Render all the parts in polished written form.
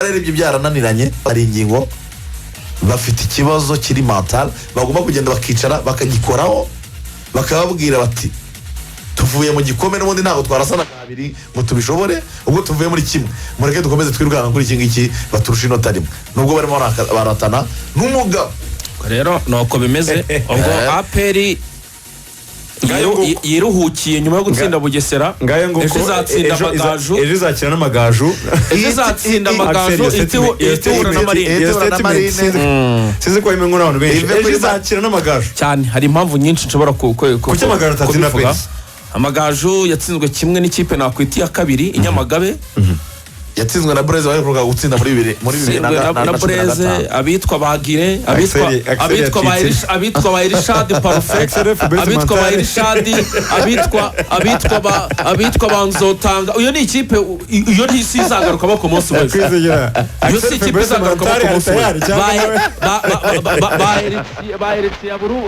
Rero ibyo byarananiranye, hari ingingo bafite ikibazo kiri mental, bagomba kugenda bakicara bakagikoraho, bakababwira bati: "Tuvuye mu gikombe, n'ubundi ntabwo twarasanaga habiri ngo tubishobore. Ubwo tuvuye muri kimwe, mureke dukomeze twirukanka kuri iki ngiki, baturusha inota rimwe nubwo barimo baratana n'umugabo." Rero nuko bimeze. Ubwo APR Ngayo nguko. yiruhukiye nyuma yo gutsinda Bugesera. Ngayo nguko. Ejo izatsinda Ejo Amagaju. Ejo izakina n'Amagaju. Ejo izatsinda Amagaju, ihite ihura na Marine. Ihita Iyo ihura na statement Marine. Sinzi ko yemewe n'abantu benshi. Ive Ejo kuri izakina n'Amagaju. Cyane, hari impamvu nyinshi nshobora Kuki Amagaju atatsinda kubivuga. APR? Amagaju yatsinzwe kimwe n'ikipe nakwita iya kabiri i Nyamagabe. Yatsinzwe na Bureze baheruka gutsinda muri bibiri Yatsinzwe na na cumi na Bureze, gatanu. abitwa ba Gire, abitwa Axel abitwa ba yacitse. Abitwa ba Irishadi Parufe, Axel Fabrizio abitwa ba Montale. Irishadi, abitwa ba Nzotanga. Iyo ni ikipe, iyo ntisi izagarukamo ku munsi w'ejo. Kwizigira. Iyo si ikipe izagaruka ku munsi w'ejo. Tayari. Ba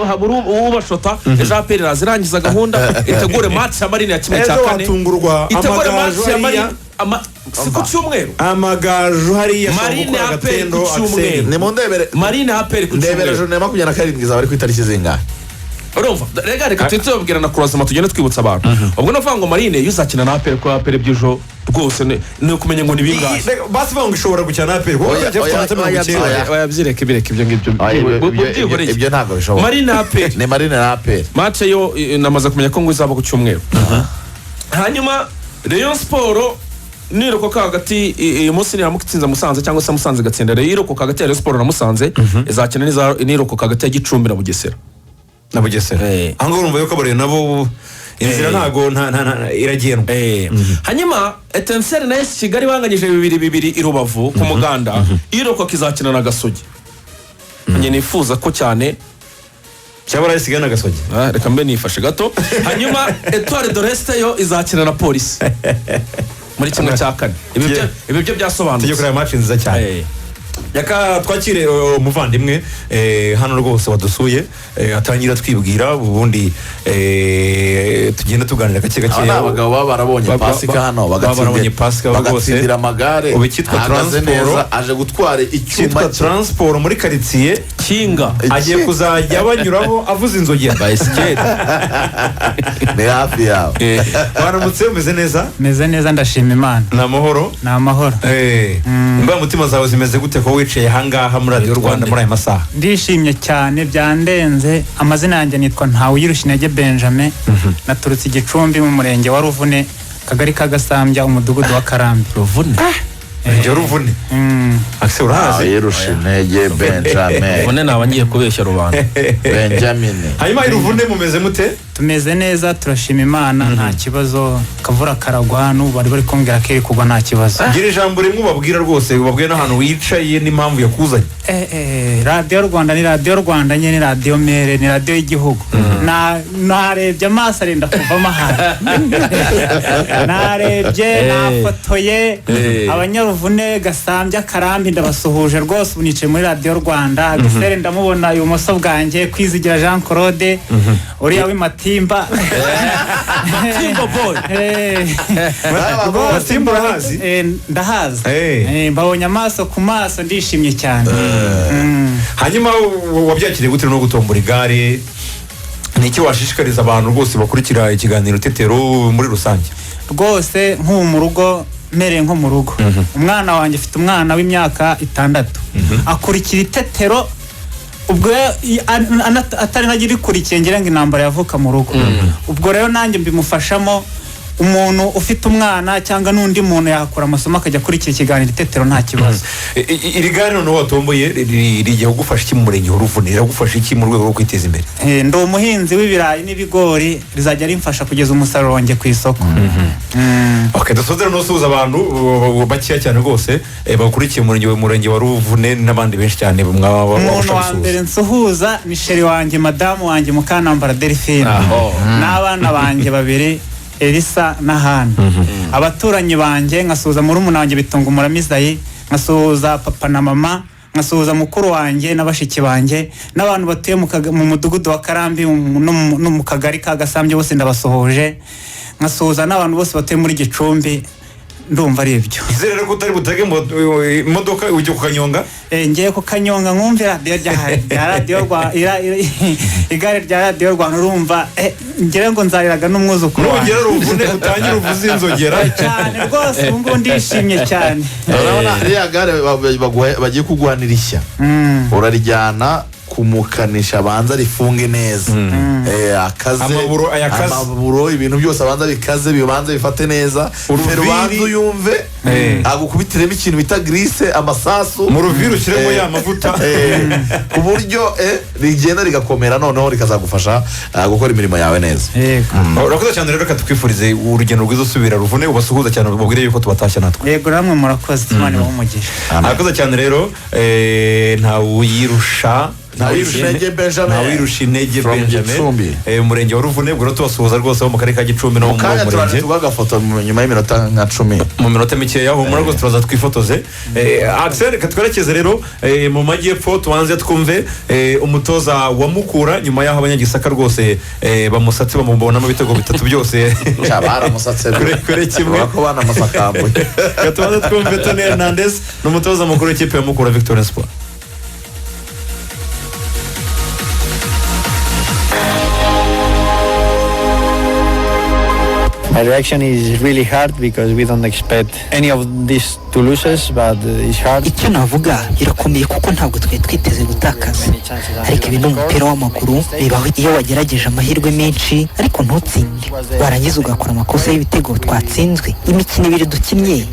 haburu ubashota. Ejo APR iraza irangiza gahunda, itegure match ya Marine ya kimwe cya Ejo kane. watungurwa. Itegure Amagaju match ya hariya. Marine si ku cyumweru. Amagaju hariya ashobora Marine gukora APR agatendo. ku cyumweru. Axel. Ni mu ndebere. Marine APR ku Ndebere. cyumweru. Journée ya 27 izaba ari ku itariki zingahe? Urumva, reka tujye tubabwira na kurasama, tugende twibutsa abantu. Ubwo navuga ngo Marine iyo uzakina na APR, ko APR by'ejo rwose ni ukumenya ngo ni bingahe. Basi bavuga ngo ishobora gukina na APR kuko Oya, bafite oya, amanota mirongo oya, icyenda. oya. Oya, byireke, bireke ibyo ngibyo. Oya, Byihoreye. Ibyo ntabwo bishoboka. Marine APR. Ni Marine na APR. Match yo namaze kumenya ko ngo izaba ku cyumweru. Hanyuma Rayon Sport nirokoka hagati uyu munsi, niramuka itsinze Musanze cyangwa se Musanze igatsinda Rayon, irokoka hagati ya Rayon Sport na Musanze, izakina nirokoka hagati ya Gicumbi na Bugesera. Na Bugesera. Aho ngaho urumva yuko abareba nabo inzira ntago iragendwa. Hanyuma Etincelles na AS Kigali banganyije 2-2 i Rubavu ku Muganda, irokoka izakina na Gasogi. Njye nifuza ko cyane Cyangwa arayisigaye na Gasogi. Ah, reka mbe nifashe gato. Hanyuma Etoile de l'Est yo izakina na Polisi muri kimwe cya kane. Ibi byo Tujye byasobanutse. kureba match nziza cyane. Reka twakire umuvandimwe hano rwose wadusuye, atangira twibwira, ubundi tugenda tuganira gake Aba gake. ni abagabo baba barabonye Pasika hano, baba barabonye Pasika rwose. bagatsindira amagare. Ubu icyitwa Ahagaze transport- neza, aje gutwara icyuma Cyitwa cye. transport muri karitsiye. Kinga. Agiye kuzajya banyuraho avuza inzogera. Bayisikeri. Ni hafi yawe. Waramutse, umeze neza? Meze neza, ndashima Imana. Ni amahoro? Ni amahoro. Imbamutima zawe zimeze gute ko wicaye ahangaha muri Radiyo Rwanda muri aya masaha? Ndishimye cyane byandenze. Amazina yanjye nitwa Ntawuyirusha Benjamin, naturutse i Gicumbi mu Murenge wa Ruvune, Akagari ka Gasambya, Umudugudu wa Karambi. Ruvune. Murenge wa Ruvune. Akise, urahazi? Yirusha intege Benjamin. Ruvune naba ngiye kubeshya rubanda. Benjamin. Hanyuma i Ruvune mumeze mute? Tumeze neza, turashima Imana, nta kibazo. Akavura karagwa, n'ubu bari kumbwira ko iri kugwa, nta kibazo. Gira ijambo rimwe ubabwira rwose, ubabwire n'ahantu wicaye n'impamvu yakuzanye. Radiyo Rwanda ni Radiyo Rwanda nyine, ni radiyo mere, ni radiyo y'igihugu. Narebye amaso arenda kuvamo ahantu, narebye, nafotoye. Abanyaruvune, Gasambya, Karambi, ndabasuhuje rwose. Ubu nicaye muri Radiyo Rwanda. Gisere ndamubona ibumoso bwanjye, Kwizigira Jean Claude, uriya w'imatimba. Matimba boy. Rwose. Matimba urahazi? Ndahazi. Mbabonye amaso ku maso, ndishimye cyane. Hanyuma wabyakiriye gute no gutombora igare? Ni iki washishikariza abantu rwose bakurikira ikiganiro Tetero muri rusange? Rwose nk'ubu mu rugo mereye nko mu rugo, umwana wanjye, afite umwana w'imyaka 6, akurikira Itetero. Ubwo atari nagirikurikiye ngira ngo intambara yavuka mu rugo. Ubwo rero nanjye mbimufashamo. Umuntu ufite umwana cyangwa n'undi muntu yakura amasomo akajya akurikira ikiganiro Itetero, nta kibazo. Iri gare noneho watomboye rigiye kugufasha iki mu Murenge wa Ruvune? Riragufasha iki mu rwego rwo kwiteza imbere? Ndi umuhinzi w'ibirayi n'ibigori, rizajya rimfasha kugeza umusaruro wanjye ku isoko. Okay, dusoze rero nusuhuza abantu bakeya cyane rwose bakurikiye Murenge wa Ruvune n'abandi benshi cyane mwaba Umuntu wabasha wa mbere gusuhuza. nsuhuza ni chérie wanjye, madamu wanjye Mukanambara Delphine, n'abana banjye babiri, Elisa na Hana, abaturanyi banjye, nkasuhuza murumuna wanjye Bitunga Umuramizayi, nkasuhuza papa na mama, nkasuhuza mukuru wanjye na bashiki banjye n'abantu batuye mu Mudugudu wa Karambi no mu Kagari ka Gasambye, bose ndabasuhuje. Nkasuhuza n'abantu bose batuye muri Gicumbi. Ndumva ari ibyo. Izere rero ko utari butege imodoka ujya ku Kanyonga. Ngiye ku Kanyonga nkumve radiyo rya radiyo rwa igare rya Radiyo Rwanda. Urumva, ngire ngo nzariraga n'umwuzukuru wanjye. Nugera Ruvune utangire uvuze inzogera. Cyane rwose, ubu ngubu ndishimye cyane. Urabona ririya gare bagiye kuguhanira ishya, urarijyana kumukanisha, abanza rifunge neza, akaze. Amaburo ayakaze. Amaburo, ibintu byose abanza bikaze, bibanze bifate neza. Uruviri. Feri ubanza uyumve, agukubitiremo ikintu bita glisse, amasasu. Mu ruviri ushyiremo ya mavuta. Ku buryo rigenda rigakomera, noneho rikazagufasha gukora imirimo yawe neza. Yego. Urakoze cyane rero, reka tukwifurize urugendo rwiza usubira Ruvune, ubasuhuza cyane, ubabwire yuko tubatashya natwe. Yego, namwe murakoze, Imana ibahe umugisha. Arakoze cyane rero, ntawuyirusha. Ntawuyirusha intege Benjamin. Ntawuyirusha intege From Benjamin. Gicumbi. Umurenge wa Ruvune. Ubwo rero tubasuhuza rwose bo mu karere ka Gicumbi no Mu mu kanya turaje murenge. tuguha agafoto nyuma y'iminota nka 10. Mu minota mikeya, humura rwose, turaza twifotoze. Axel, reka twerekeze rero mu majyepfo, tubanze twumve umutoza wa Mukura nyuma y'aho Abanyagisaka rwose bamusatse, bamubonamo ibitego bitatu byose. Cya, baramusatse. Kure kimwe. Urabona ko banamusakambuye. Reka tubanze twumve Tony Hernandez, ni umutoza mukuru w'ikipe ya Mukura Victory Sport. My reaction is really hard because we don't expect any of these to loses, but it's hard. Icyo navuga, birakomeye kuko ntabwo twari twiteze gutakaza, ariko ibi ni umupira w'amaguru, bibaho iyo wagerageje amahirwe menshi ariko ntutsinde, warangiza ugakora amakosa y'ibitego twatsinzwe. Imikino ibiri dukinnye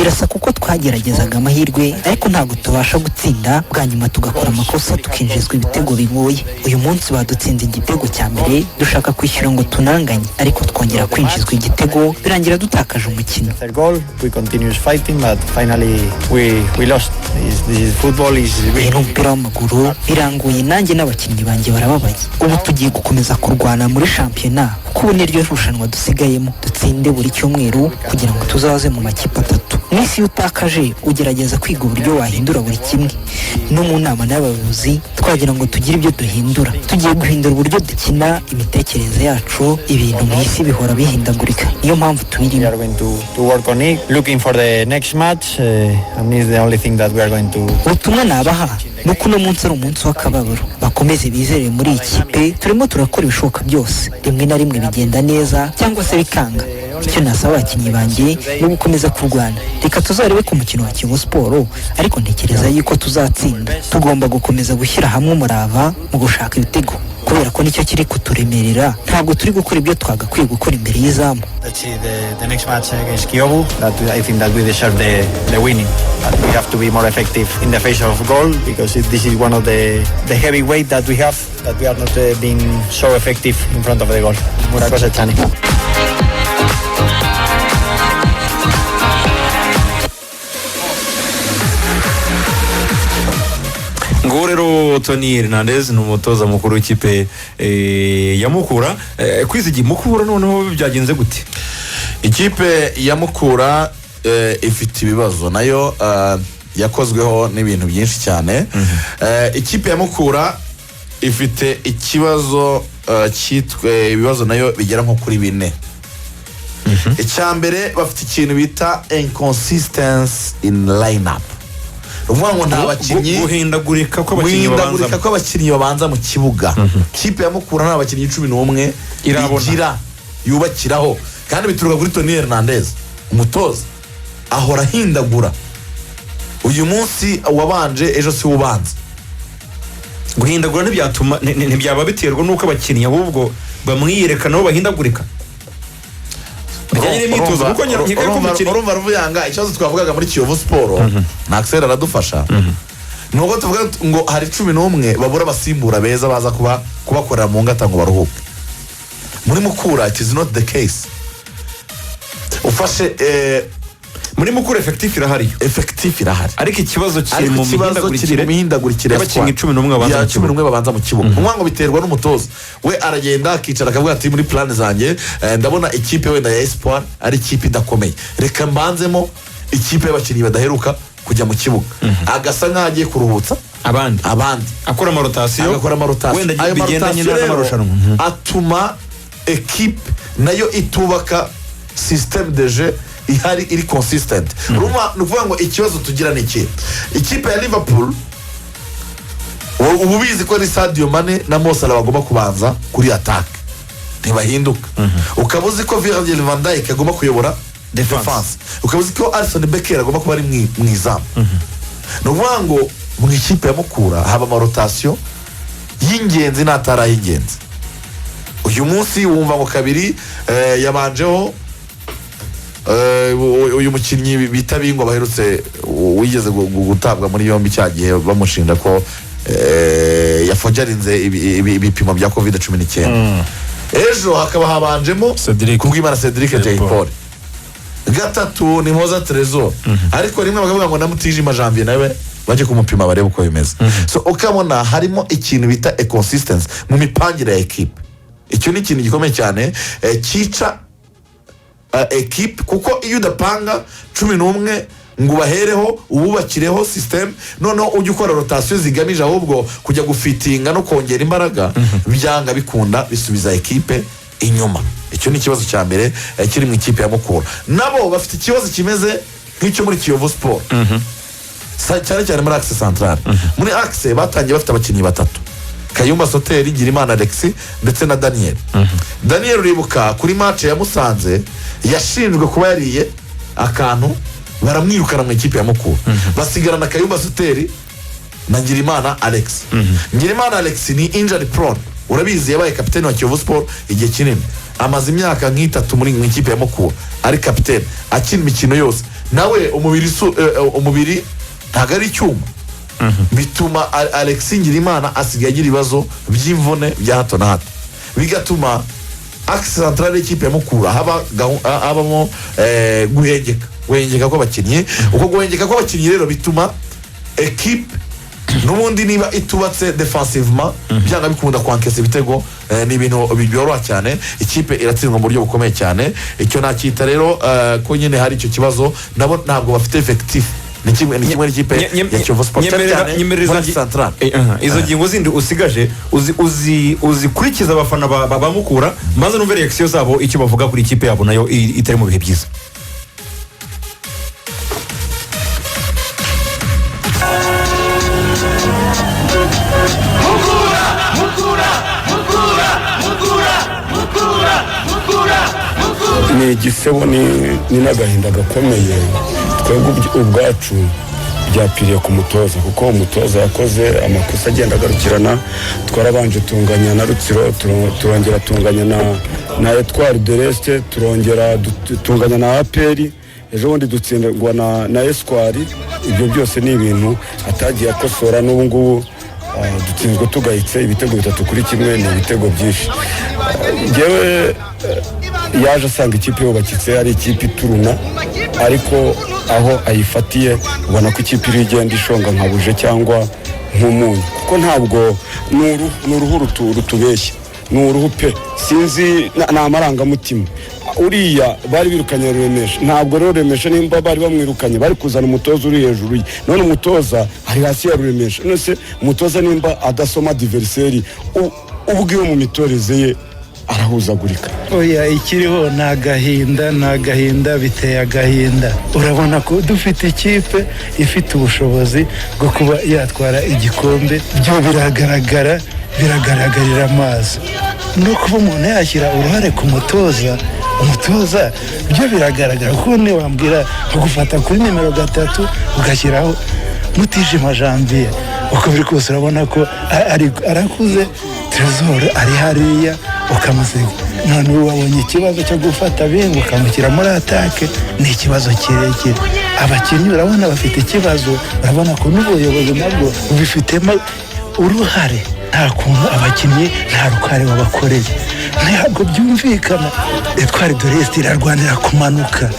irasa kuko twageragezaga amahirwe ariko ntabwo tubasha gutsinda, bwa nyuma tugakora amakosa tukinjizwa ibitego bigoye. Uyu munsi badutsinze igitego cya mbere, dushaka kwishyura ngo tunanganye, ariko twongera kwinjizwa igitego, birangira dutakaje umukino. Third goal, we continue fighting, but finally we lost. This is football. Is Uyu ni umupira w'amaguru, birangoye, nanjye n'abakinnyi banjye barababaye. Ubu tugiye gukomeza kurwana muri shampiyona kuko ubu niryo rushanwa dusigayemo, dutsinde buri cyumweru kugira ngo tuzaze mu makipe atatu. Mu isi iyo utakaje ugerageza kwiga uburyo wahindura buri kimwe, no mu nama n'abayobozi twagira ngo tugire ibyo duhindura. Tugiye guhindura uburyo dukina, imitekerereze yacu. Ibintu mu isi bihora bihindagurika, niyo mpamvu We tubirimo. are going to work on it, looking for the next match, and it's the only thing that we are going to. Ubutumwa nabaha ni uko uno munsi ari umunsi w'akababaro, bakomeze bizere muri iyi kipe. Turimo turakora ibishoboka byose, rimwe na rimwe bigenda neza cyangwa se bikanga. Icyo nasaba abakinnyi banjye ni ugukomeza kurwana. Reka tuzarebe ku mukino wa Kiyovu Sport, ariko ntekereza yuko tuzatsinda. Tugomba gukomeza gushyira hamwe umurava mu gushaka ibitego kubera ko nicyo kiri kuturemerera, ntabwo turi gukora ibyo twagakwiye gukora imbere y'izamu. Let's see the next match against Kiyovu. That I think that we deserve the winning. But we have to be more effective in the face of goal because this is one of the heavy weight that we have, that we are not being so effective in front of the goal. Murakoze cyane. Nguwo rero Tony Hernandez, ni umutoza mukuru w'ikipe ya Mukura. Kwizigi, Mukura noneho byagenze gute? Ikipe ya Mukura ifite ibibazo nayo, yakozweho n'ibintu byinshi cyane. Ikipe ya Mukura ifite ikibazo, cyitwe ibibazo nayo bigera nko kuri bine. Icya mbere, bafite ikintu bita inconsistency in line-up, ni ukuvuga ngo nta bakinnyi Guhindagurika kw'abakinnyi guhindagurika babanza kw'abakinnyi babanza mu kibuga. Kipe ya Mukura nta bakinnyi 11 Irabona. igira yubakiraho, kandi bituruka kuri Tony Hernandez umutoza, ahora ahindagura, uyu munsi wabanje ejo si we ubanza. Guhindagura ntibyatuma ntibyaba biterwa n'uko abakinnyi ahubwo bamwiyereka nabo bahindagurika bijyanye n'imyitozo, kuko nkeka ko umukinnyi Urumva Ruvuyanga, ikibazo twavugaga muri Kiyovu Sport na Axel aradufasha, ni uko tuvuga ngo hari 11 babura abasimbura beza baza kuba kubakorera mu ngata ngo baruhuke. Muri Mukura it is not the case. Ufashe Muri Mukura effectif irahari. Effectif irahari. Ariko ikibazo kiri Ariko mu ikibazo kiri mu mihindagurikire mihindagurikire ya y'abakinnyi squad. 11 babanza Ya mu cumi kibuga. n'umwe babanza mu kibuga. Ukuvuga ngo biterwa n'umutoza, we aragenda akicara akavuga ati: "Muri plan zanjye, ndabona ikipe wenda ya Espoir ari ikipe idakomeye, reka mbanzemo ikipe y'abakinnyi badaheruka kujya mu kibuga", agasa nk'aho agiye kuruhutsa abandi, abandi, akora amarotation, agakora amarotation. Wenda Ayo bigendanye marotation rero n'amarushanwa. Atuma ekipe nayo itubaka système de jeu. Ihari iri consistent. Urumva, ni ukuvuga ngo ikibazo tugira ni iki: ikipe ya Liverpool ubu ubizi ko ari Sadio Mane na Mo Salah bagomba kubanza kuri attaque, ntibahinduka. Ukaba uzi ko Virgil van Dijk agomba kuyobora Defense. defense, ukaba uzi ko Alisson Becker agomba kuba ari mu izamu. Ni ukuvuga ngo mu ikipe ya Mukura haba ama rotation y'ingenzi n'atari ay'ingenzi. Uyu munsi wumva ngo kabiri yabanjeho uyu mukinnyi bita Bingwa baherutse, wigeze gutabwa muri yombi cya gihe bamushinja ko yafojarinze ibipimo bya COVID-19. Ejo hakaba habanjemo Cedric. Kubwimana Cedric, Jay Paul. Paul. Gatatu ni Mpoza Trezor, ariko rimwe bakavuga ngo na Mutijima Janvier nawe bajye kumupima barebe uko bimeze. So ukabona harimo ikintu bita inconsistency mu mipangire ya ekipe. Icyo ni ikintu gikomeye cyane cyica ekipe, kuko iyo udapanga 11 ngo ubahereho, ububakireho système, noneho ujye ukora rotation zigamije ahubwo kujya gufitinga no kongera imbaraga, byanga bikunda bisubiza ekipe inyuma. Icyo ni ikibazo cya mbere kiri mu ikipe ya Mukura. Nabo bafite ikibazo kimeze nk'icyo muri Kiyovu Sport, cyane cyane muri axe central. Muri axe batangiye bafite abakinnyi batatu: Kayumba Soteri, Ngirimana Alexi ndetse na Daniel. Daniel uribuka kuri match ya Musanze yashinjwe kuba yariye akantu, baramwirukana mu ikipe ya Mukura, basigarana Kayumba Soteri na Ngirimana Alex. Ngirimana Alex ni injury prone, urabizi, yabaye kapiteni wa Kiyovu Sport igihe kinini, amaze imyaka nk'itatu muri mu ikipe ya Mukura ari kapiteni, akina imikino yose. Nawe umubiri umubiri ntabwo ari icyuma, bituma Alex Ngirimana asigaye agira ibibazo by'imvune bya hato na hato, bigatuma axe centrale y'ikipe ya Mukura habamo guhengeka kw'abakinnyi. Uko guhengeka kw'abakinnyi rero bituma ekipe n'ubundi niba itubatse défensivement, byanga bikunda kwankesa ibitego ni ibintu byoroha cyane, ikipe iratsindwa mu buryo bukomeye cyane. Icyo nacyita rero ko nyine hari icyo kibazo, nabo ntabwo bafite effectif, ni kimwe n'ikipe ya Kiyovu Sport, cyane cyane Nyemerera muri axe centrale. Aha, izo ngingo zindi usigaje uzikurikiza abafana ba Mukura, maze numve reaction zabo, icyo bavuga kuri ikipe yabo nayo itari mu bihe byiza. Ni igisebo, ni n'agahinda gakomeye. Twebwe ubwacu byapfiriye ku mutoza, kuko umutoza yakoze amakosa agenda agarukirana. Twarabanje tunganya na Rutsiro, turongera tunganya na Etoile de l'Est, turongera tunganya na APR, ejo bundi dutsindwa na Espoir. Ibyo byose ni ibintu atagiye akosora. N'ubu ngubu dutsinzwe tugayitse ibitego 3-1, ni ibitego byinshi. Njyewe yaje asanga ikipe yubakitse, ari ikipe ituruna, ariko aho ayifatiye ubona ko ikipe iri igenda ishonga nka buje cyangwa nk'umunyu, kuko ntabwo ni uruhu rutubeshya, ni uruhu pe, sinzi ni amarangamutima. Uriya bari birukanye Ruremesha, ntabwo rero Ruremesha nimba bari bamwirukanye bari kuzana umutoza uri hejuru ye, none umutoza ari hasi ya Ruremesha. None se umutoza nimba adasoma adversaire, ubwiwe mu mitoreze ye arahuzagurika. Oya, ikiriho ni agahinda, ni agahinda, biteye agahinda. Urabona ko dufite ikipe ifite ubushobozi bwo kuba yatwara igikombe, byo biragaragara, biragaragarira amaso. No kuba umuntu yashyira uruhare ku mutoza, umutoza byo biragaragara, kuko ntiwambwira bagufata kuri nimero 3 ugashyiraho Mutijima Janvier. Uko biri kose urabona ko arakuze, Trezor ari hariya ukamusiga. None ubu wabonye ikibazo cyo gufata Bingu ukamushyira muri attaque, ni ikibazo kirekire. Abakinnyi urabona bafite ikibazo, urabona ko n'ubuyobozi nabwo bubifitemo uruhare. Nta kuntu abakinnyi nta ruhare babakoreye, ntabwo byumvikana. Etoile de l'Est irarwanira kumanuka,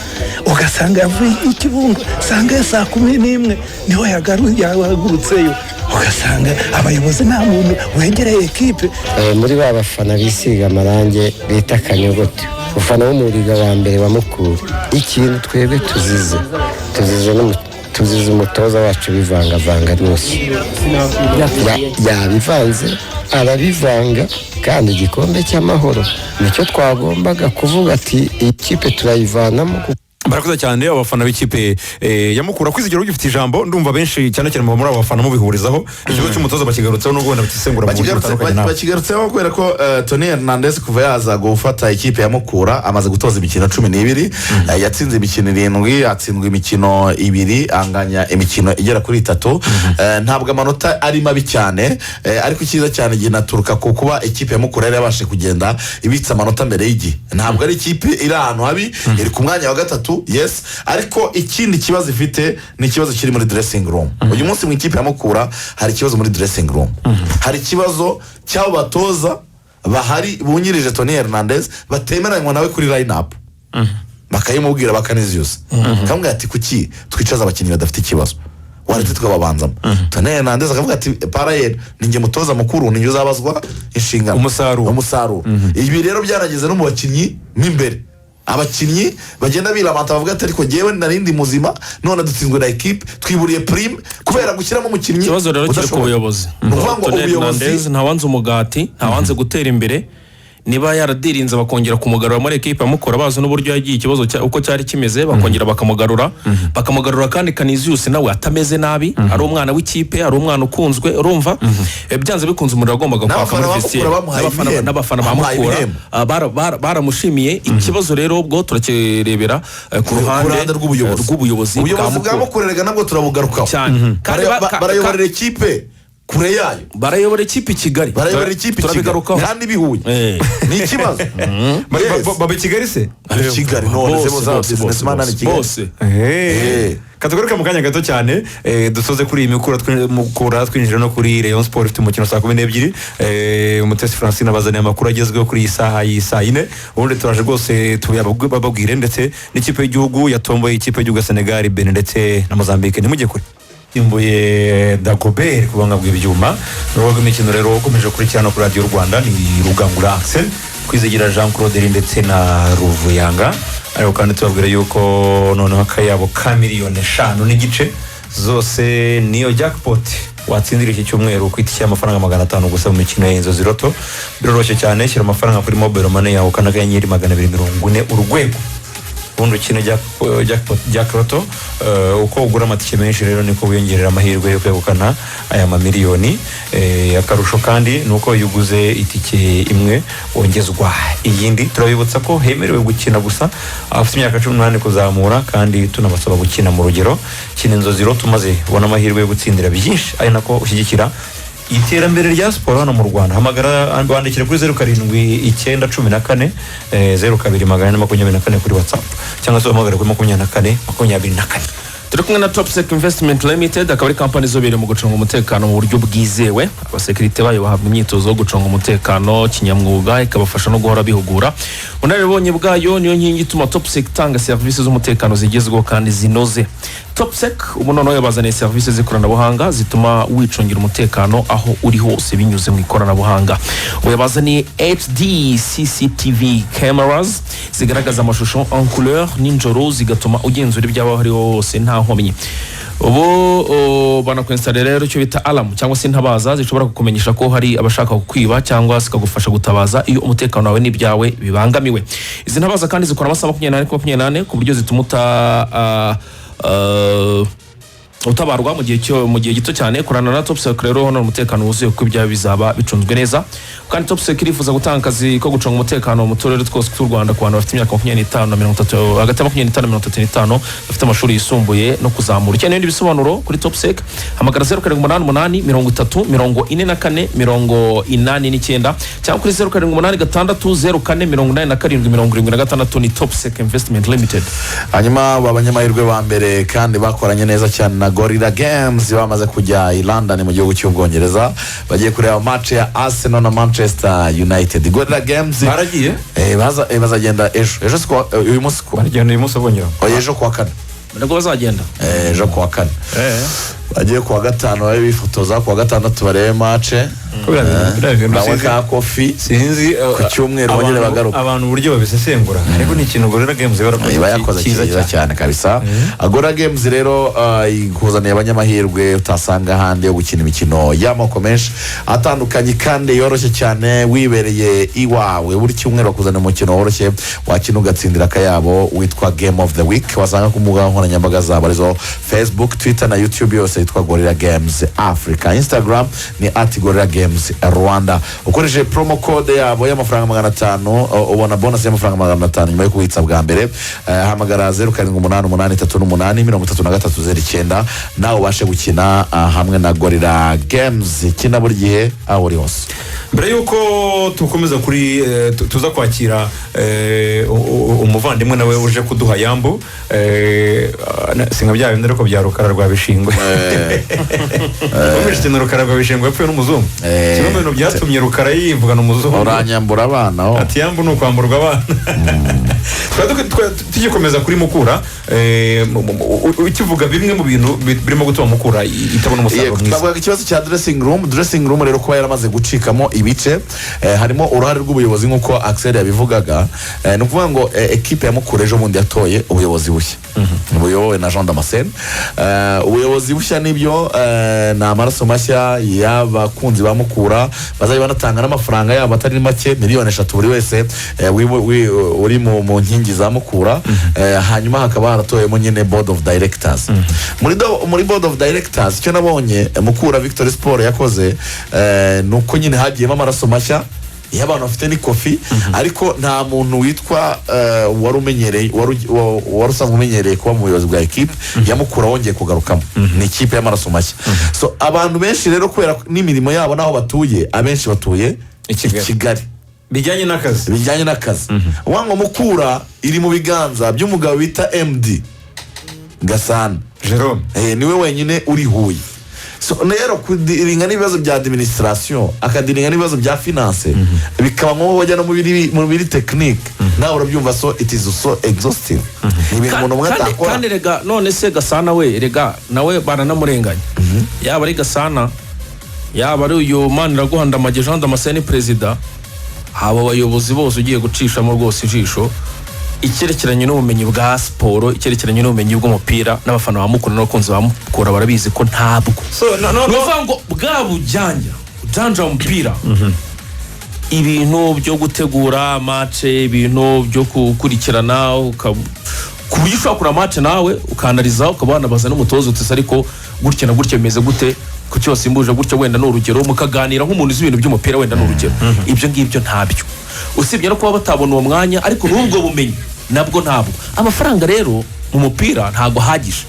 ugasanga yavuye i Kibungo usanga saa 11 niho yahagurutseyo, ugasanga abayobozi nta muntu wegereye ekipe. Muri ba bafana bisiga amarangi bita kanyogote, umufana w'umuriga wa mbere wa Mukura, ikintu twebwe tuzize umutoza wacu bivangavanga rwose. Yabivanze, arabivanga, kandi igikombe cy'amahoro nicyo twagombaga kuvuga ati iyi kipe turayivanamo. Barakoze cyane abafana b'ikipe ya Mukura. Kwizigira, ugifite ijambo. Ndumva benshi cyane cyane muri abo bafana mubihurizaho, ikibazo cy'umutoza bakigarutseho nubwo wenda bakisengura mu buryo butandukanye nawe. Bakigarutseho kubera ko Tony Hernandez kuva yaza gufata ikipe ya Mukura amaze gutoza imikino 12. Yatsinze imikino irindwi, atsindwa imikino ibiri, anganya imikino igera kuri itatu. Ntabwo amanota ari mabi cyane, ariko icyiza cyane ginaturuka ku kuba ikipe ya Mukura yari yabashije kugenda ibitse amanota mbere y'igihe. Ntabwo ari ikipe iri ahantu habi, iri ku mwanya wa gatatu, yes, ariko ikindi kibazo ifite ni ikibazo kiri muri dressing room. Uyu munsi mu ikipe ya Mukura hari ikibazo muri dressing room, hari ikibazo cy'abo batoza bahari bungirije Tony Hernandez batemeranywa nawe kuri line up, bakayimubwira bakaniziyusa, bakamubwira ati: "Kuki twicaza abakinnyi badafite ikibazo? Waretse tukababanzamo?" Tony Hernandez akavuga ati: "Parayeri ni njye mutoza mukuru, ni njye uzabazwa inshingano." Umusaruro. Umusaruro. Ibi rero byarageze no mu bakinnyi mo imbere, abakinnyi bagenda biramata bavuga ati: "Ariko njyewe narindi muzima, none dutsinzwe na ekipe, twiburiye prime kubera gushyiramo umukinnyi Ikibazo rero kiri ku udashoboye." buyobozi. Ni ukuvuga ngo Tony ubuyobozi Hernandez ntawanze umugati, ntawanze gutera imbere. Niba yaradirinze bakongera kumugarura muri ekipe amukora, bazi n'uburyo yagiye, ikibazo uko cyari kimeze, bakongera bakamugarura kandi Canisius nawe atameze nabi, ari umwana w'ikipe, ari umwana ukunzwe, urumva byanze bikunze umuriro wagombaga kwaka N'abafana muri ba vestiaire. Mukura bamuhaye ibihembo. N'abafana ba Bamuhaye Mukura ibihembo. baramushimiye. Ikibazo rero ubwo turakirebera ku ku ruhande ruhande rw'ubuyobozi. Rw'ubuyobozi bwa Ubuyobozi bwa Mukura. Mukura rega nabwo turabugarukaho. Cyane. Kandi Barayoborera ikipe kure yayo. Barayobora ikipe i Kigali. Barayobora ikipe i Kigali Turabigarukaho. kandi bihuye ni ikibazo. Yes. Baba i Kigali se? Baba i Kigali, none se Bose, bose bose, businessman bose, ari i Kigali. bose. Katugaruka mu kanya gato cyane, dusoze kuri iyi Mukura, Mukura twinjira no kuri Rayon Sport ifite umukino saa 12. Umutesi Francine abazaniye amakuru agezweho kuri iyi saha y'isaa 4. Ubundi turaje rwose tubabwire ndetse n'ikipe y'igihugu yatomboye ikipe y'igihugu ya Senegal, Benin ndetse na Mozambique. Ntimujye kure. Simbuye Dagobert ku buhanga bw'ibyuma. Ni urubuga rw'imikino rero ukomeje gukurikirana kuri Radiyo Rwanda, ni Rugangura Axel, Kwizigira Jean Claude ndetse na Ruvuyanga. Ariko kandi tubabwira yuko noneho akayabo ka miliyoni 5.5 zose niyo jackpot watsindira iki cyumweru ku itike y'amafaranga 500 gusa mu mikino ya Inzozi Lotto. Biroroshye cyane, shyira amafaranga kuri mobile money yawe, ukanda *240#, ubundi ukine jackpot jack lotto. Uko ugura amatike menshi rero niko wiyongerera amahirwe yo kwegukana aya mamiliyoni. Akarusho kandi ni uko iyo uguze itike imwe wongezwa iyindi. Turabibutsa ko hemerewe gukina gusa abafite imyaka 18 kuzamura, kandi tunabasaba gukina mu rugero. Kina Inzozi Lotto maze ubone amahirwe yo gutsindira byinshi, ari nako ushyigikira iterambere rya siporo hano mu Rwanda. Hamagara, wandikire kuri 079 14 02 424 kuri WhatsApp, cyangwa se uhamagare kuri 24 24. Turi kumwe na Topsec Investment Limited, akaba ari kampani izobereye mu gucunga umutekano mu buryo bwizewe. Abasekirite bayo bahabwa imyitozo yo gucunga umutekano kinyamwuga, ikabafasha no guhora bihugura. Ubunararibonye bwayo niyo nkingi ituma Topsec itanga serivisi z'umutekano zigezweho kandi zinoze. Topsec ubu noneho yabazaniye serivisi z'ikoranabuhanga zituma wicungira umutekano aho uri hose binyuze mu ikoranabuhanga. Ubu yabazaniye HD CCTV cameras zigaragaza amashusho en couleur nijoro, zigatuma ugenzura ibyawe aho ariho hose nta nkomyi. Ubu banakwinstallera rero icyo bita alarm cyangwa se intabaza zishobora kukumenyesha ko hari abashaka kukwiba, cyangwa zikagufasha gutabaza iyo umutekano wawe n'ibyawe bibangamiwe. Izi ntabaza kandi zikora amasaha 24 kuri 24, ku buryo zituma utabarwa mu gihe gito cyane. Korana na Topsec rero hano umutekano wuzuye, kuko ibyawe bizaba bicunzwe neza. Kandi Topsec irifuza gutanga akazi ko gucunga umutekano mu turere twose tw'u Rwanda ku bantu bafite imyaka 25 na 30, hagati ya 25 na 35, bafite amashuri yisumbuye no kuzamura. Ukeneye ibindi bisobanuro kuri Topsec, hamagara 0788 30 44 89, cyangwa kuri 0786 04 87 76. Ni Topsec Investment Limited. Hanyuma abanyamahirwe ba mbere kandi bakoranye neza cyane na Gorilla Games bamaze kujya i London mu gihugu cy'Ubwongereza, bagiye kureba match ya Arsenal na Manchester United. Gorilla Games Baragiye? Bazagenda ejo, ejo si uyu munsi Baragenda uyu munsi bongera? Oya, ejo kuwa kane. Nabwo bazagenda. Ejo kuwa kane. Bagiye kuwa gatanu babe bifotoza, kuwa gatandatu barebe match, banywe ka coffee, sinzi ku cyumweru bongere bagaruke. Abantu uburyo babisesengura, ariko ni ikintu Gorilla Games iba yakoze cyiza cyane kabisa. Gorilla Games rero ikuzaniye abanyamahirwe utasanga ahandi yo gukina imikino y'amoko menshi atandukanye kandi yoroshye cyane, wibereye iwawe. Buri cyumweru bakuzanira umukino woroshye wakina ugatsindira akayabo, witwa Game of the Week, wasanga ku mbuga nkoranyambaga zabo arizo Facebook, Twitter na YouTube, yose yitwa Gorilla Games Africa. Instagram ni @GorillaGamesRwanda. Ukoresheje promo code yabo y'amafaranga 500, ubona bonus y'amafaranga 500 nyuma yo kubitsa bwa mbere. Hamagara 0788383309 nawe ubashe gukina hamwe na Gorilla Games. Kina buri gihe, aho uri hose. Mbere y'uko tukomeza kuri tuza kwakira umuvandimwe nawe uje kuduha yambu, si nka bya bindi ariko bya Rukara rwa Bishingwe. Wumvise ikintu Rukara rwa Bishingwe yapfuye n'umuzungu? Kimwe mu bintu byatumye Rukara yivugana umuzungu, uranyambura abana oh. Ati yambu ni ukwamburwa abana. Twari tugikomeza kuri Mukura, ukivuga bimwe mu bintu birimo gutuma Mukura itabona umusaruro mwiza. Twavugaga ikibazo cya dressing room. Dressing room rero kuba yaramaze gucikamo ibice, harimo uruhare rw'ubuyobozi nk'uko Axel yabivugaga. Ni ukuvuga ngo ekipe ya Mukura ejo bundi yatoye ubuyobozi bushya buyobowe na Jean Damascene. Ubuyobozi bushya nibyo, ni amaraso mashya y'abakunzi ba Mukura bazajya banatanga n'amafaranga yabo atari make, miliyoni 3 buri wese uri mu nkingi za Mukura. Hanyuma hakaba haratoyemo nyine board of directors. Muri board of directors, icyo nabonye Mukura Victory Sport yakoze, ni uko nyine hagiyemo amaraso mashya iyo abantu bafite n'ikofi, ariko nta muntu witwa wari umenyereye, wari usanzwe umenyereye kuba mu buyobozi bwa ekipe ya Mukura wongeye kugarukamo. Ni ikipe y'amaraso mashya. So abantu benshi rero, kubera n'imirimo yabo n'aho batuye, abenshi batuye I Kigali. I Kigali. Bijyanye n'akazi. Bijyanye n'akazi. Uvuga ngo Mukura iri mu biganza by'umugabo bita MD Gasana Jerome. Niwe wenyine uri Huye. So rero kudealinga n'ibibazo bya administration, akadealinga n'ibibazo bya finance, bikaba ngombwa bajya no mu biri technique, nawe urabyumva. So it is so exhaustive, ni ibintu umuntu umwe atakora. Kandi rega none se Gasana we, rega nawe baranamurenganya. Yaba ari Gasana, yaba ari uyu Maniraguha Ndamage Jean Damascene perezida, abo bayobozi bose ugiye gucishamo rwose ijisho icyerekeranye n'ubumenyi bwa siporo, icyerekeranye n'ubumenyi bw'umupira, n'abafana ba Mukura n'abakunzi ba Mukura barabizi ko ntabwo. So no, no, Ni no. ukuvuga ngo bwa bujyanja ujanja umupira, ibintu byo gutegura match, ibintu byo gukurikirana, ku buryo ushobora kureba match nawe ukanariza, ukaba wanabaza n'umutoza uti: "Se ariko gutya na gutya bimeze gute? Kuki wasimbuje gutya?" Wenda ni urugero, mukaganira nk'umuntu uzi ibintu by'umupira, wenda ni urugero. Ibyo ngibyo ntabyo, usibye no kuba batabona uwo mwanya, ariko n'ubwo bumenyi nabwo ntabwo. Amafaranga rero mu mupira ntabwo ahagije.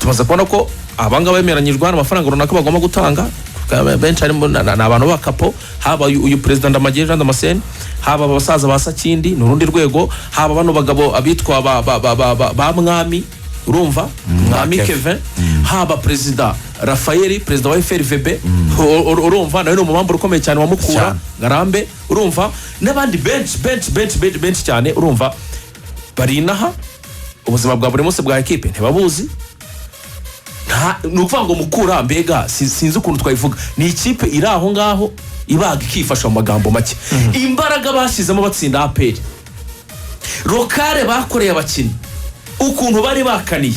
Tumaze kubona ko abangaba bemeranyijwe hano amafaranga runaka bagomba gutanga. Benshi harimo ni abantu b'abakapo, haba uyu perezida Ndamage Jean Damascene, haba abasaza ba Sakindi ni urundi rwego, haba bano bagabo abitwa ba Mwami, urumva Mwami Kevin, haba perezida Rafael, perezida wa FRVB, urumva nawe ni umumember ukomeye cyane wa Mukura. Cyane. Ngarambe, urumva, n'abandi benshi benshi benshi benshi benshi cyane, urumva bari inaha, ubuzima bwa buri munsi bwa ekipe ntibabuzi. Ni ukuvuga ngo Mukura mbega sinzi ukuntu twayivuga, ni ikipe iri aho ngaho ibaga ikifasha mu magambo make. Imbaraga bashyizemo batsinda APR, rokare bakoreye abakinnyi, ukuntu bari bakaniye,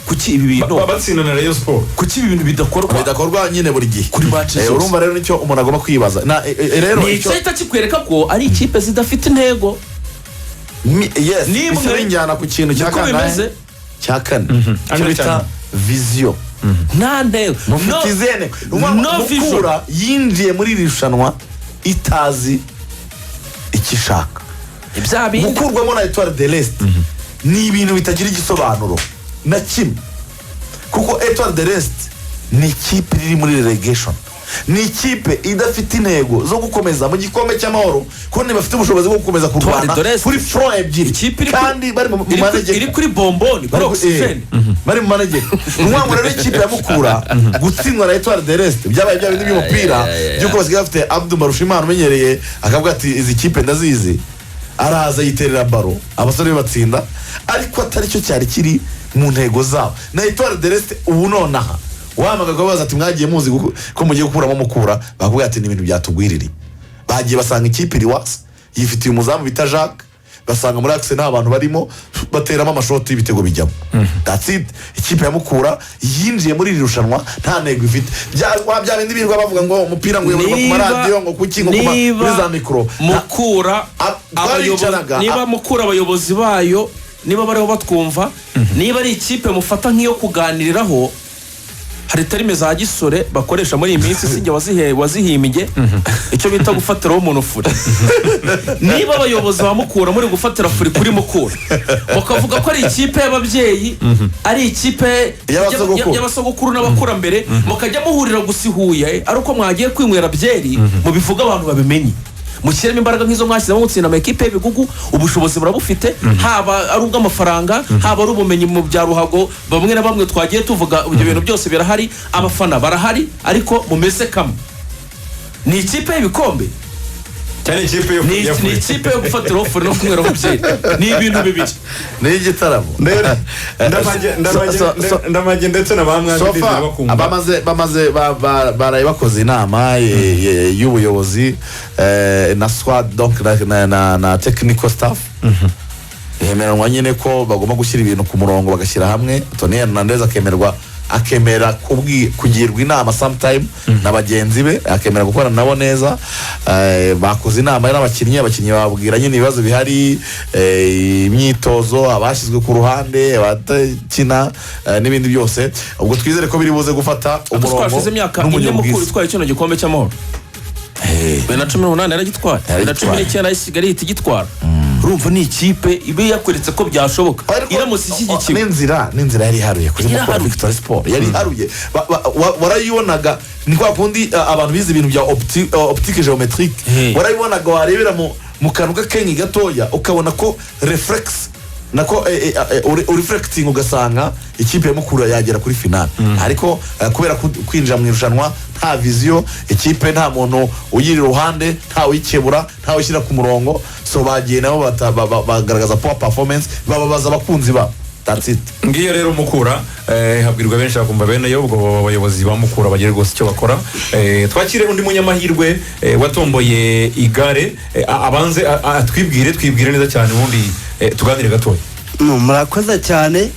kuki ibi bintu Batsinda na Rayon Sport. Kuki ibi bintu bidakorwa? Bidakorwa nyine buri gihe Kuri match zose. Urumva rero nicyo umuntu agomba kwibaza na rero Ni icyahita kikwereka ko ari ikipe zidafite intego. Yes. Nimwe. Bisa binjyana ku kintu cya Niko kane, bimeze. cya kane, cyo bita Cyane. vision. Nta ntego. Mufite izene No vision. Mukura yinjiye muri iri rushanwa itazi icyo ishaka. Bya bindi. Gukurwamo na Etoile de l'Est ni ibintu bitagira igisobanuro na kimwe, kuko Etoile de l'Est ni ikipe iri muri relegation, ni ikipe idafite intego zo gukomeza mu gikombe cy'amahoro, kuko ntibafite ubushobozi bwo gukomeza kurwana Etoile de l'Est. kuri front ebyiri Ikipe iri kuri- kandi bari mu manegeka. Iri kuri bomboni, kuri oxygen. Bari mu manegeka. Ni ukuvuga ngo rero ikipe ya Mukura gutsindwa na Etoile de l'Est byabaye bya bindi by'umupira by'uko basigaye bafite Abdu Mbarushimana umenyereye, akavuga ati: "Izi kipe ndazizi." Araza yiterera ballon, abasore be batsinda, ariko atari cyo cyari kiri mu ntego zabo. Na Etoile de l'Est ubu nonaha Wahamagaye ukababaza ati mwagiye muzi ko mugiye gukuramo Mukura? Bakubwira ati ni ibintu byatugwiririye. Bagiye basanga ikipe iri wasi, yifitiye umuzamu bita Jacques, basanga muri axe nta bantu barimo, bateramo amashoti, y'ibitego bijyamo. That's it. Ikipe ya Mukura yinjiye muri iri rushanwa nta ntego ifite. Bya bindi birirwa bavuga ngo umupira ngo uyoborwa ku maradiyo, ngo kuki, ngo kuri za mikoro. Mukura abayobozi Twaricaraga, niba Mukura abayobozi bayo niba bariho batwumva, niba ari ikipe mufata nk'iyo kuganiriraho, hari terme za gisore bakoresha muri iyi minsi, sinjye wazihimbye, icyo bita gufatiraho umuntu furi. Niba abayobozi ba Mukura muri gufatira furi kuri Mukura, mukavuga ko ari ikipe y'ababyeyi, ari ikipe y'abasogokuru. Y'abasogokuru n'abakurambere, mukajya muhurira gusa i Huye ari uko mwagiye kwinywera byeri, mubivuga abantu babimenye, mushyiremo imbaraga nk'izo mwashyizemo mutsinda amakipe y'ibigugu. Ubushobozi burabufite, haba ari ubw'amafaranga, haba ari ubumenyi mu bya ruhago bamwe na bamwe twagiye tuvuga. Ibyo bintu byose birahari, abafana barahari, ariko mumeze kamwe. Ni ikipe y'ibikombe Cyane ikipe yo ni ya ni ikipe yo gufatiraho furi no kunyweraho byeri, ni ibintu bibiri. Ni igitaramo. Ndamage ndetse na ba Mwami Sofa ndizera bakumva. Bamaze baraye bakoze inama y'ubuyobozi na squad, donc na technical staff, bemeranywa nyine ko bagomba gushyira ibintu ku murongo, bagashyira hamwe. Tony Hernandez akemerwa, akemera kugirwa inama sometime na bagenzi be, akemera gukorana nabo neza. Bakoze inama n'abakinnyi, abakinnyi bababwira nyine ibibazo bihari, imyitozo, abashyizwe ku ruhande, abadakina, n'ibindi byose. Ubwo twizere ko biri buze gufata umurongo Twashize imyaka 4 n'umujyo Mukura bwiza. itwaye kino gikombe cy'amahoro. 2018 yaragitwaye, 2019 Kigali ihita igitwara. Urumva ni ikipe iba yakweretse ko byashoboka iramutse ishyigikiwe. N'inzira yari iharuye kuri Mukura Yari iharuye. Victory Sport yari iharuye. Warayibonaga, ni kwa kundi abantu bize ibintu bya optique géométrique, warayibonaga, warebera mu kantu k'akengi gatoya ukabona ko reflex nako ureflecting, ugasanga ikipe ya Mukura yagera kuri finale. Ariko kubera kwinjira mu irushanwa nta vision, ikipe nta muntu uyiri iruhande, nta uyikebura, nta ushyira ku murongo, so bagiye nabo bagaragaza poor performance, bababaza abakunzi babo. That's it. Ngiyo rero Mukura, habwirwa benshi bakumva bene yo. Ubwo abayobozi ba Mukura bagira rwose icyo bakora. Twakire undi munyamahirwe watomboye igare, abanze atwibwire, twibwire neza cyane, ubundi tuganire gatoya. Murakoze cyane.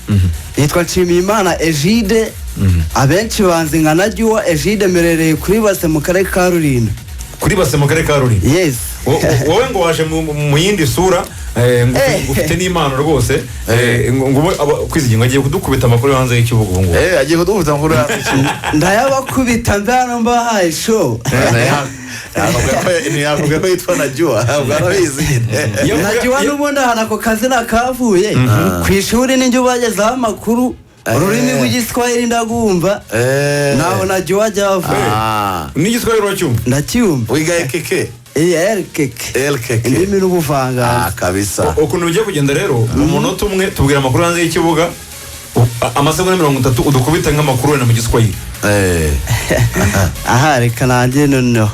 Nitwa Nshimiyimana Egide, abenshi banzi nka Najyuwa Egide, merereye kuri Base mu karere ka Rulindo. Kuri Base mu karere ka Rulindo. Yes. Wowe ngo waje mu yindi sura, ngo ufite n'impano rwose, ngo Kwizigira agiye kudukubita amakuru yo hanze y'ikibuga ubu ngubu. Agiye kudukubita amakuru yo hanze y'ikibuga. Ndayabakubita mbe hano mbahaye show. Ntiyakubwiye ko yitwa Najyuwa? Ntabwo arabizi nyine. Najyuwa n'ubundi ahantu ako kazina kavuye ku ishuri ninjye ubagezaho amakuru, ururimi rw'igiswahili ndagumva, naho Najyuwa ajya ava. N'igiswahili uracyumva? Ndacyumva. Wiga ekeke? LKK. LKK. Indimi n'ubuvanganzo. Kabisa. Ukuntu bigiye kugenda rero, mu munota umwe tubwira amakuru hanze y'ikibuga, amasegonda 30 udukubite nk'amakuru wenda mu giswahili. Aha reka nanjye noneho.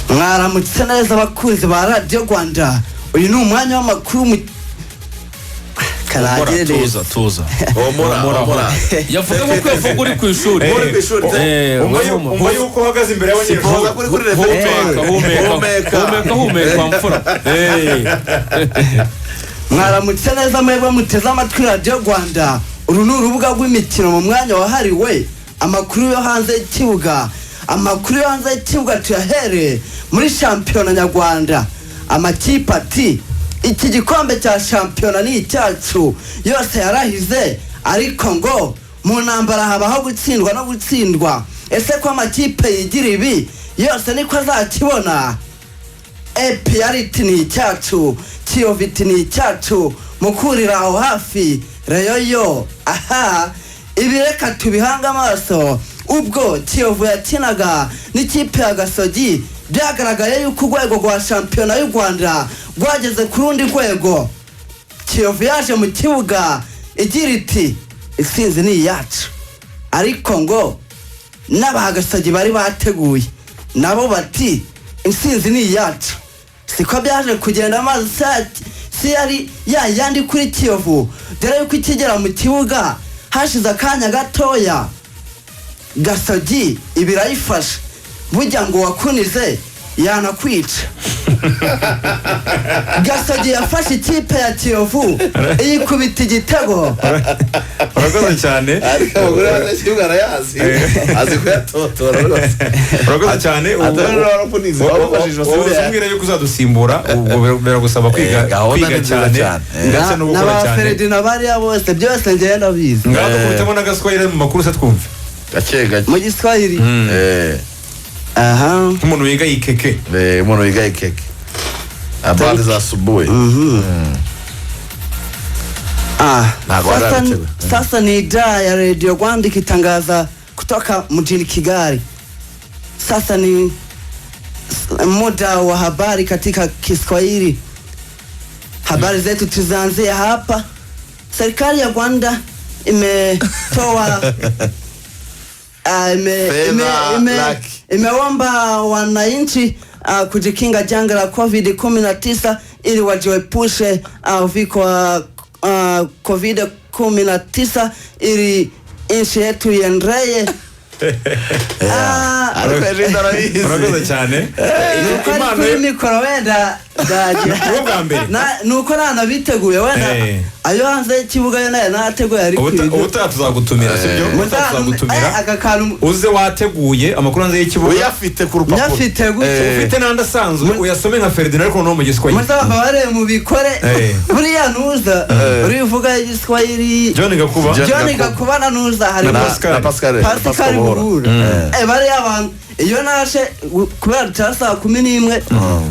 Mwaramutse neza abakunzi ba Radiyo Rwanda, uyu ni umwanya w'amakuru mu Humura, karangire tuza neza. Tuza. Humura, Humura, humura. Yavuga nk'uko yavuga uri ku ishuri. Uri ku ishuri. Umva yuko uhagaze imbere y'abanyeshuri. Sipoza kuri Humeka, humeka. Humeka. Humeka, humeka mfura. Mwaramutse neza mwebwe muteze amatwi Radiyo Rwanda, uru ni urubuga rw'imikino mu mwanya wahariwe amakuru yo hanze y'ikibuga. Amakuru yo hanze y'ikibuga tuyahereye muri shampiyona nyarwanda. Amakipe ati iki gikombe cya shampiyona ni icyacu, yose yarahize, ariko ngo mu ntambara habaho gutsindwa no gutsindwa. Ese ko amakipe yigira ibi yose niko azakibona? APR iti ni icyacu, Kiyovu iti ni icyacu, Mukurira aho hafi, Rayon yo aha. Ibi reka tubihange amaso. Ubwo Kiyovu yakinaga n'ikipe ya Gasogi, byagaragaye yuko urwego rwa shampiyona y'u Rwanda rwageze ku rundi rwego. Kiyovu yaje mu kibuga igira iti intsinzi ni iyacu, ariko ngo n'abagasogi bari bateguye nabo bati intsinzi ni iyacu. Siko byaje kugenda, amazi si yari ya yandi kuri Kiyovu, dore yuko ikigera mu kibuga hashize akanya gatoya. Gasogi ibirayifasha, burya ngo wakunize yanakwica. Gasogi yafashe ikipe ya Kiyovu iyikubita igitego. Urakoze cyane. Ariko abagore badashyirwa arayazi, azi kuyatotora rwose. Urakoze cyane. Atari warakunize, wamufashije. Umbwira yuko uzadusimbura, ubwo biragusaba kwiga, Gahunda kwiga ni nziza cyane cyane. ndetse no gukora N'aba cyane. Ferdinand bariya bose, byose njyewe ndabizi. Ngaho dukubitemo n'agaswahili mu makuru se twumve. Gake gake. Mu giswahili? Aha. Nk'umuntu wiga ikeke. Umuntu wiga ikeke, habari za asubuhi. Ah, Ntabwo sasa, warabiteguye. Sasa ni idhaa ya Radio Rwanda ikitangaza kutoka mjini Kigali. Sasa ni muda wa habari katika Kiswahili. Habari zetu tuzianzie hapa. Serikali ya Rwanda imetoa Fedha imeomba wananchi kujikinga janga la COVID 19 ili wajiepushe uviko wa COVID 19 ili nchi yetu iendelee. Ariko ejo arabizi. Urakoze cyane. Nuko ari kuri mikoro wenda ndagira. Ni bwa mbere. Nuko nanabiteguye wenda ayo hanze y'ikibuga yo nayo nateguye, ariko Ubutaha tuzagutumira, sibyo? Ubutaha tuzagutumira, aka kantu uze wateguye amakuru hanze y'ikibuga. Uyafite ku rupapuro. Nyafite gutya. Ufite n'andi asanzwe, uyasome nka Ferdinand, ariko noneho mu giswahili. Muzababare mubikore. Buriya nuza urivuga igiswahili. John Gakuba. John Gakuba na nuza hari Na Pascal. Na Pascal. Pascal Buhura. Buhura. Bariya abantu iyo nashe kubera dutaha saa 11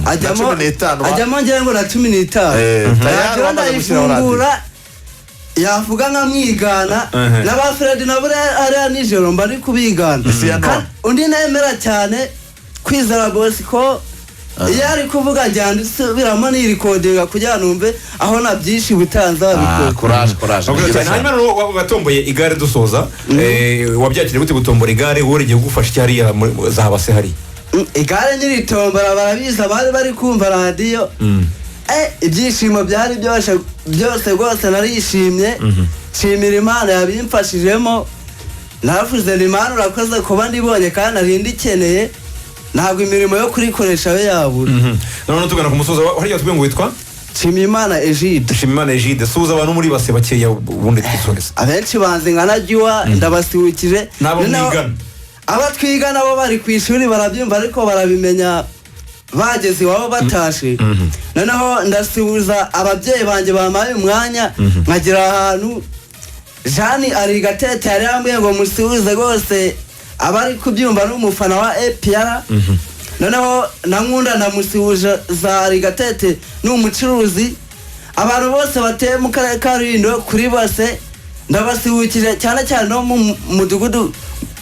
ajyamo Na 15 ajyamo ngira ngo na 15. Tayari Radiyo wamaze gushyiraho radiyo. ndayifungura, yavuga nkamwigana. N'aba Fred na buriya hariya nijoro mba ndi kubigana. Isi ya none. Undi nemera cyane, Kwizera Bosco, iyo ari kuvuga njyana isubiramo nirikodinga kugira numve aho nabyinshi butanzabikora. Courage, courage. Urakoze cyane. Hanyuma rero watomboye igare, dusoza. Wabyakiriye gute gutombora igare? Wowe rigiye kugufasha iki hariya za base hariya? Igare nyiritombora barabizi abari bari kumva radiyo. Ibyishimo byari byose byose rwose, narishimye, nshimira Imana yabimfashijemo. Naravuze ni Imana urakoze kuba ndibonye kandi nari ndikeneye, ntabwo imirimo yo kurikoresha yo yabura. Noneho tugana ku musozo, hariya tubwiye ngo witwa? Nshimiyimana Egide. Nshimiyimana Egide, suhuza abantu muri base bakeya, ubundi twisoreze. Abenshi banzi nka Najua, ndabasuhukije. N'abo mwigana. Abo twiga nabo bari ku ishuri barabyumva, ariko barabimenya bageze iwabo batashe. Noneho ndasuhuza ababyeyi banjye bampaye umwanya nkagira ahantu. Jani ari Gatete, yari yambwiye ngo musuhuze rwose abari kubyumva, ni umufana wa APR. Noneho na Nkunda ndamusuhuza, ari Gatete, ni umucuruzi. Abantu bose batuye mu karere ka Rulindo kuri bose ndabasuhukije, cyane cyane no mu mudugudu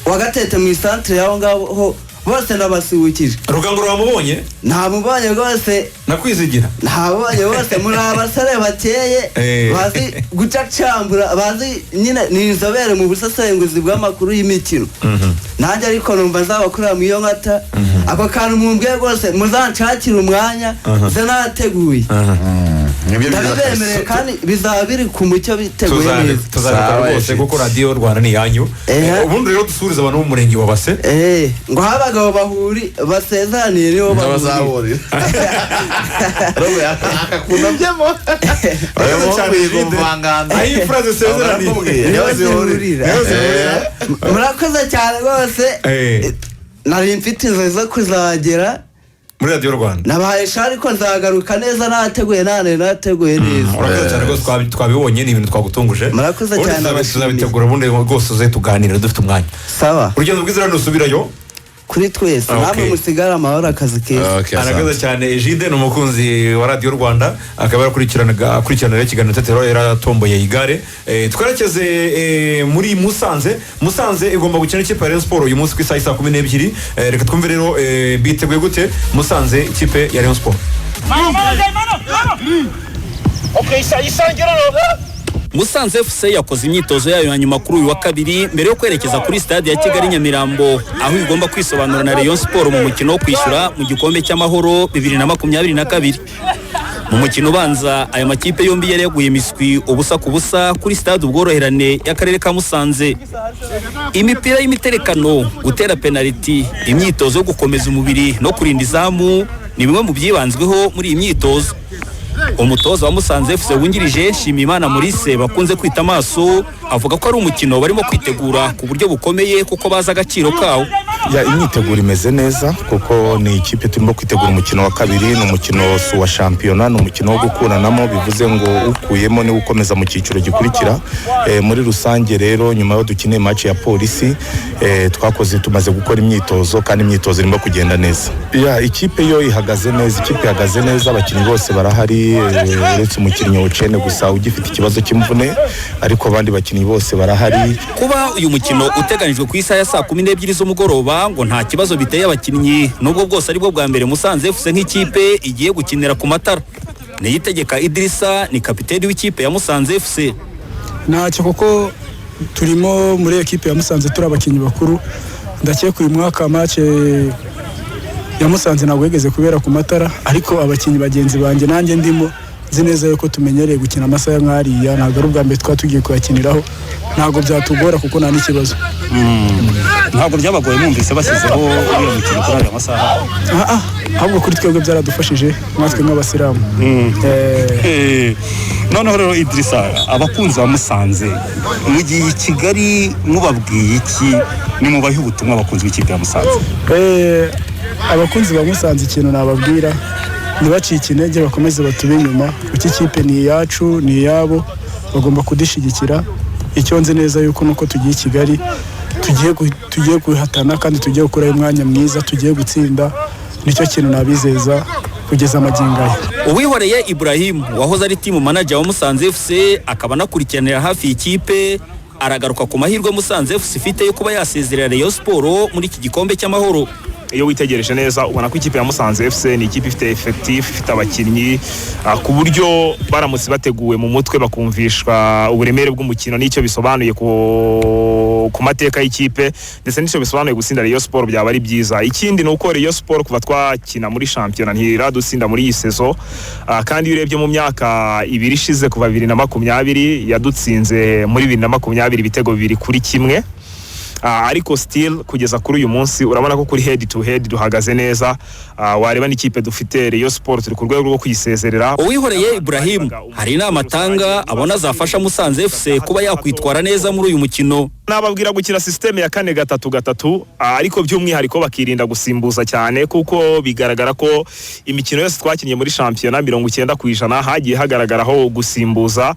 wa Gatete mu isantire y'aho ngaho bose ndabasuhukije. Rugango wamubonye? Ntamubonye rwose. Nakwizigira. Ntabonye bose. Muri abasore bakeye bazi gucacambura, bazi nyine ni inzobere mu busesenguzi bw'amakuru y'imikino. Nanjye ariko numva nzabakorera mu iyo nkata. Ako kantu mumbwiye rwose, muzanshakire umwanya nze nateguye. Nibyo byiza. Ndabibemereye kandi bizaba biri ku mucyo, biteguye neza. Tuzabikora Sawa, rwose, Egide. kuko Radiyo Rwanda ni iyanyu. Ubundi rero dusurize abantu b'umurenge wa Base. Ngo aho abagabo bahuri basezeraniye nibo bahurira. N'abazahurira. Robo akakunabyemo. Urakoze cyane, Wiga Egide. ubuvanganzo. Aho imfura zisezeraniye. Barakubwiye, niho zihurira. Niho zihurira. Murakoze cyane rwose. Nari mfite inzozi zo kuzagera muri Radiyo Rwanda. Nabahaye shari ariko nzagaruka neza nateguye, nane nateguye neza. Urakoze cyane rwose, twabibonye, ni ibintu twagutunguje. Murakoze Ubundi cyane, abashimiye. tuzabitegura, ubundi rwose uze tuganire dufite umwanya. Sawa. Urugendo rwiza rero, nusubirayo. Kuri twese. Namwe musigare amahoro, akazi keza. Arakoze cyane Egide, ni umukunzi wa Radiyo Rwanda, akaba yarakurikiranaga akurikirana rero ikiganiro Tetero, yaratomboye igare. Twerekeze muri Musanze. Musanze igomba gukina ikipe ya Rayon Sport uyu munsi ku isaha saa 12. Reka twumve rero biteguye gute Musanze ikipe ya Rayon Sport. Okay, isangira. Musanze FC yakoze imyitozo yayo ya nyuma kuri uyu wa kabiri mbere yo kwerekeza kuri stade ya Kigali Nyamirambo, aho igomba kwisobanura na Rayon Sport mu mukino wo kwishyura mu gikombe cy'Amahoro 2022. Mu mukino ubanza, aya makipe yombi yari yaguye imiswi 0-0 kuri Stade Ubworoherane y'akarere ka Musanze. Imipira y'imiterekano, gutera penaliti, imyitozo yo gukomeza umubiri no kurinda izamu ni bimwe mu byibanzweho muri iyi myitozo. Umutoza wa Musanze FC wungirije, Nshimiyimana Maurice bakunze kwita Amaso, avuga ko ari umukino barimo kwitegura ku buryo bukomeye kuko bazi agaciro kawo. Ya, imyiteguro imeze neza kuko ni ikipe turimo kwitegura umukino wa kabiri. Ni umukino si uwa shampiyona, ni umukino wo gukuranamo, bivuze ngo ukuyemo niwe ukomeza mu cyiciro gikurikira. Muri rusange rero, nyuma yo dukeneye match ya Polisi, twakoze, tumaze gukora imyitozo kandi imyitozo irimo kugenda neza. Ya, ikipe yo ihagaze neza, ikipe ihagaze neza, abakinnyi bose barahari, uretse umukinnyi Ocene gusa ugifite ikibazo cy'imvune, ariko abandi bakinnyi bose barahari. Kuba uyu mukino uteganijwe ku isaha ya saa 12 z'umugoroba ngo nta kibazo biteye abakinnyi, nubwo bwose aribwo bwa mbere Musanze FC nk'ikipe igiye gukinira ku matara. Niyitegeka Idirisa ni kapiteni w'ikipe ya Musanze FC. Ntacyo, kuko turimo muri ekipe ya Musanze turi abakinnyi bakuru. Ndakeka uyu mwaka match ya Musanze ntabwo yigeze kubera ku matara, ariko abakinnyi bagenzi banjye nanjye ndimo, nzi neza yuko tumenyereye gukina amasaha nk'ariya. Ntabwo ari ubwa mbere twaba tugiye kuyakiniraho, ntabwo byatugora kuko nta n'ikibazo. Ntabwo byabagoye mwumvise bashyizeho uriya mukino kuri aya masaha? Ah, ahubwo kuri twebwe byaradufashije natwe nk'abasilamu. Noneho rero Idirisa, abakunzi ba Musanze mugiye i Kigali mubabwiye iki? Nimubahe ubutumwa abakunzi b'ikipe ya Musanze. Abakunzi ba Musanze, ikintu nababwira, ntibacike intege, bakomeze batube inyuma kuko ikipe ni iyacu, ni iyabo, bagomba kudushyigikira. Icyo nzi neza yuko nuko tugiye i Kigali tugiye guhatana kandi tugiye gukuraho umwanya mwiza, tugiye gutsinda. Nicyo kintu nabizeza kugeza amagingo aya. Uwihoreye Ibrahim wahoze ari team manager wa Musanze FC akaba anakurikiranira hafi ikipe, aragaruka ku mahirwe Musanze FC ifite yo kuba yasezerera Rayon Sport muri iki gikombe cy'amahoro. Iyo witegereje neza ubona ko ikipe ya Musanze FC ni ikipe ifite effectif, ifite abakinnyi, ku buryo baramutse bateguwe mu mutwe, bakumvishwa uburemere bw'umukino n'icyo bisobanuye ku mateka y'ikipe ndetse n'icyo bisobanuye gutsinda Rayon Sport, byaba ari byiza. Ikindi ni uko Rayon Sport kuva twakina muri shampiyona ntiradutsinda muri iyi saison, kandi iyo urebye mu myaka 2 ishize, kuva 2020, yadutsinze muri 2020 ibitego 2-1. Ariko still kugeza kuri uyu munsi urabona ko kuri head to head duhagaze neza. Wareba n'ikipe dufite, Rayon Sport, turi ku rwego rwo kuyisezerera. Uwihoreye Ibrahim hari inama atanga abona zafasha Musanze FC kuba yakwitwara neza muri uyu mukino. Nababwira gukina système ya 4-3-3, ariko by'umwihariko bakirinda gusimbuza cyane, kuko bigaragara ko imikino yose twakinnye muri shampiyona, 90% hagiye hagaragaraho gusimbuza,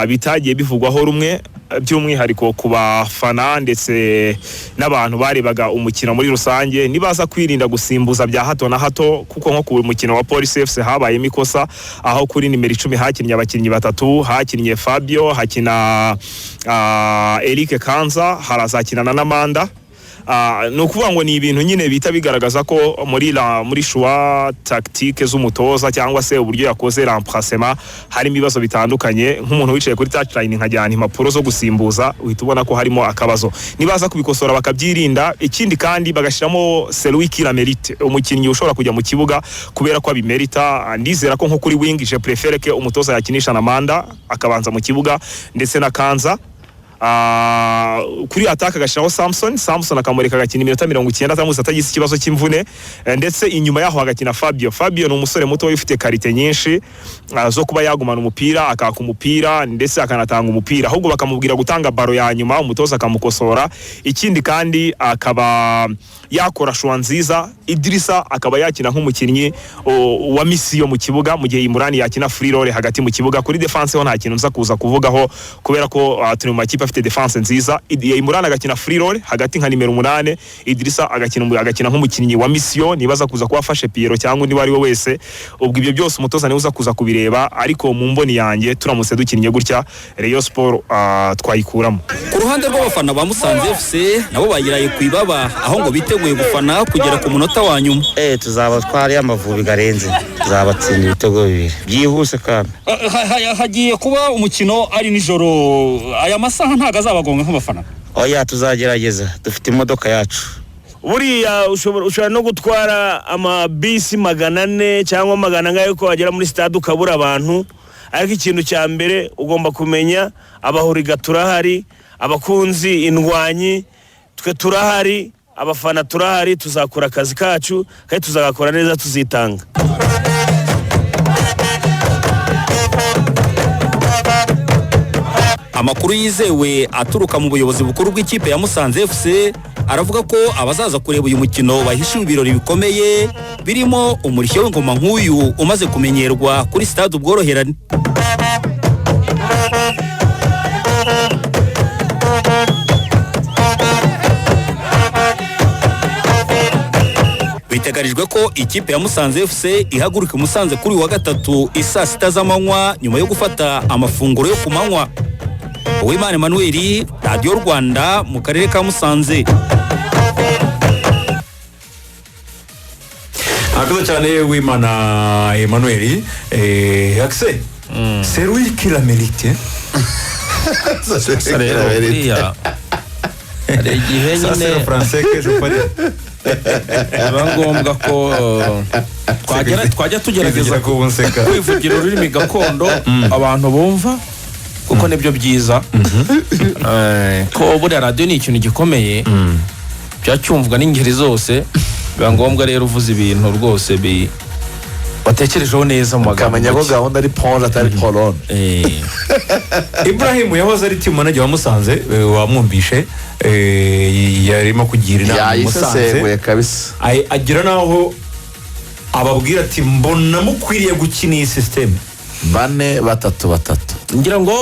bitagiye bivugwaho rumwe, by'umwihariko ku bafana ndetse n'abantu barebaga umukino muri rusange. Nibaza kwirinda gusimbuza bya hato na hato, kuko nko ku mukino wa Police FC habayemo ikosa aho kuri nimero 10 hakinnye abakinnyi batatu: hakinnye Fabio, hakina Eric Kanza, harazakinana na Manda. Ni ukuvuga ngo ni ibintu nyine bita bigaragaza ko muri choix tactique z'umutoza cyangwa se uburyo yakoze remplacement harimo ibibazo bitandukanye. Nk'umuntu wicaye kuri touchline nkajyana impapuro zo gusimbuza, uhita ubona ko harimo akabazo. Nibaza kubikosora bakabyirinda. Ikindi kandi bagashyiramo celui qui la mérite, umukinnyi ushobora kujya mu kibuga kubera ko abimerita. Ndizera ko nko kuri wing, je préfère que umutoza yakinisha na Manda akabanza mu kibuga ndetse na Kanza. Kuri attaque agashyiraho Samson akamureka agakina iminota 90 atamutse atagize ikibazo cy'imvune, ndetse inyuma yaho agakina Fabio. Fabio ni umusore muto ufite qualité nyinshi, zo kuba yagumana umupira, akaka umupira ndetse akanatanga umupira, ahubwo bakamubwira gutanga ballon ya nyuma, umutoza akamukosora. Ikindi kandi akaba yakora choix nziza, Idrissa akaba yakina nk'umukinnyi wa mission mu kibuga, mu gihe Imurani yakina free role hagati mu kibuga. Kuri defense ho nta kintu nza kuza kuvugaho kubera ko turi mu makipe afite defense nziza. Imurani agakina free role hagati nka nimero 8, Idrissa agakina nk'umukinnyi wa mission, nibaza kuza kuba afashe Piero cyangwa undi uwo ari we wese. Ubwo ibyo byose umutoza niwe uza kuza kubireba, ariko mu mboni yanjye turamutse dukinnye gutya Rayon Sport twayikuramo. Ku ruhande rw'abafana ba Musanze FC, nabo bayiraye ku ibaba, aho ngo biteguye gufana kugera ku munota wa nyuma. Tuzaba twari Amavubi garenze, tuzabatsinda ibitego bibiri byihuse kandi. Hagiye kuba umukino ari nijoro, aya masaha ntabwo azabagonga nk'abafana? Oya, tuzagerageza, dufite imodoka yacu. Buriya ushobora no gutwara amabisi 400 cyangwa 400 yuko wagera muri stade ukabura abantu. Ariko ikintu cya mbere ugomba kumenya, abahuriga turahari, abakunzi indwanyi twe turahari, abafana turahari, tuzakora akazi kacu kandi tuzagakora neza, tuzitanga. Amakuru yizewe aturuka mu buyobozi bukuru bw'ikipe ya Musanze FC aravuga ko abazaza kureba uyu mukino bahishiwe ibirori bikomeye birimo umurishyo w'ingoma nk'uyu umaze kumenyerwa kuri stade Ubworoherane. Biteganijwe ko ikipe ya Musanze FC ihaguruka i Musanze kuri uyu wa gatatu isaa 6 z'amanywa nyuma yo gufata amafunguro yo ku manywa. Uwimana Emmanuel, Radiyo Rwanda mu karere ka Musanze. Akaza cyane Uwimana Emmanuel. Axel, c'est lui qui la mérite. Sasa rero buriya hari igihe Ça, c'est le nyine français que je parle. Biba ngombwa ko twajya tugerageza kwivugira ururimi gakondo abantu bumva, kuko nibyo byiza. Ko buriya radiyo ni ikintu gikomeye, byacyumvwa n'ingeri zose. Biba ngombwa rero uvuze ibintu rwose batekerejeho neza mu magambo ukamenya ko make. Gahunda ari ponje atari polone. Ibrahim yahoze ari team manager wa Musanze, wamwumvishe, yarimo kugira inama Musanze. Yayisesenguye kabisa. Agira naho ababwira ati mbona mukwiriye gukina iyi system 4 3 3. Ngira ngo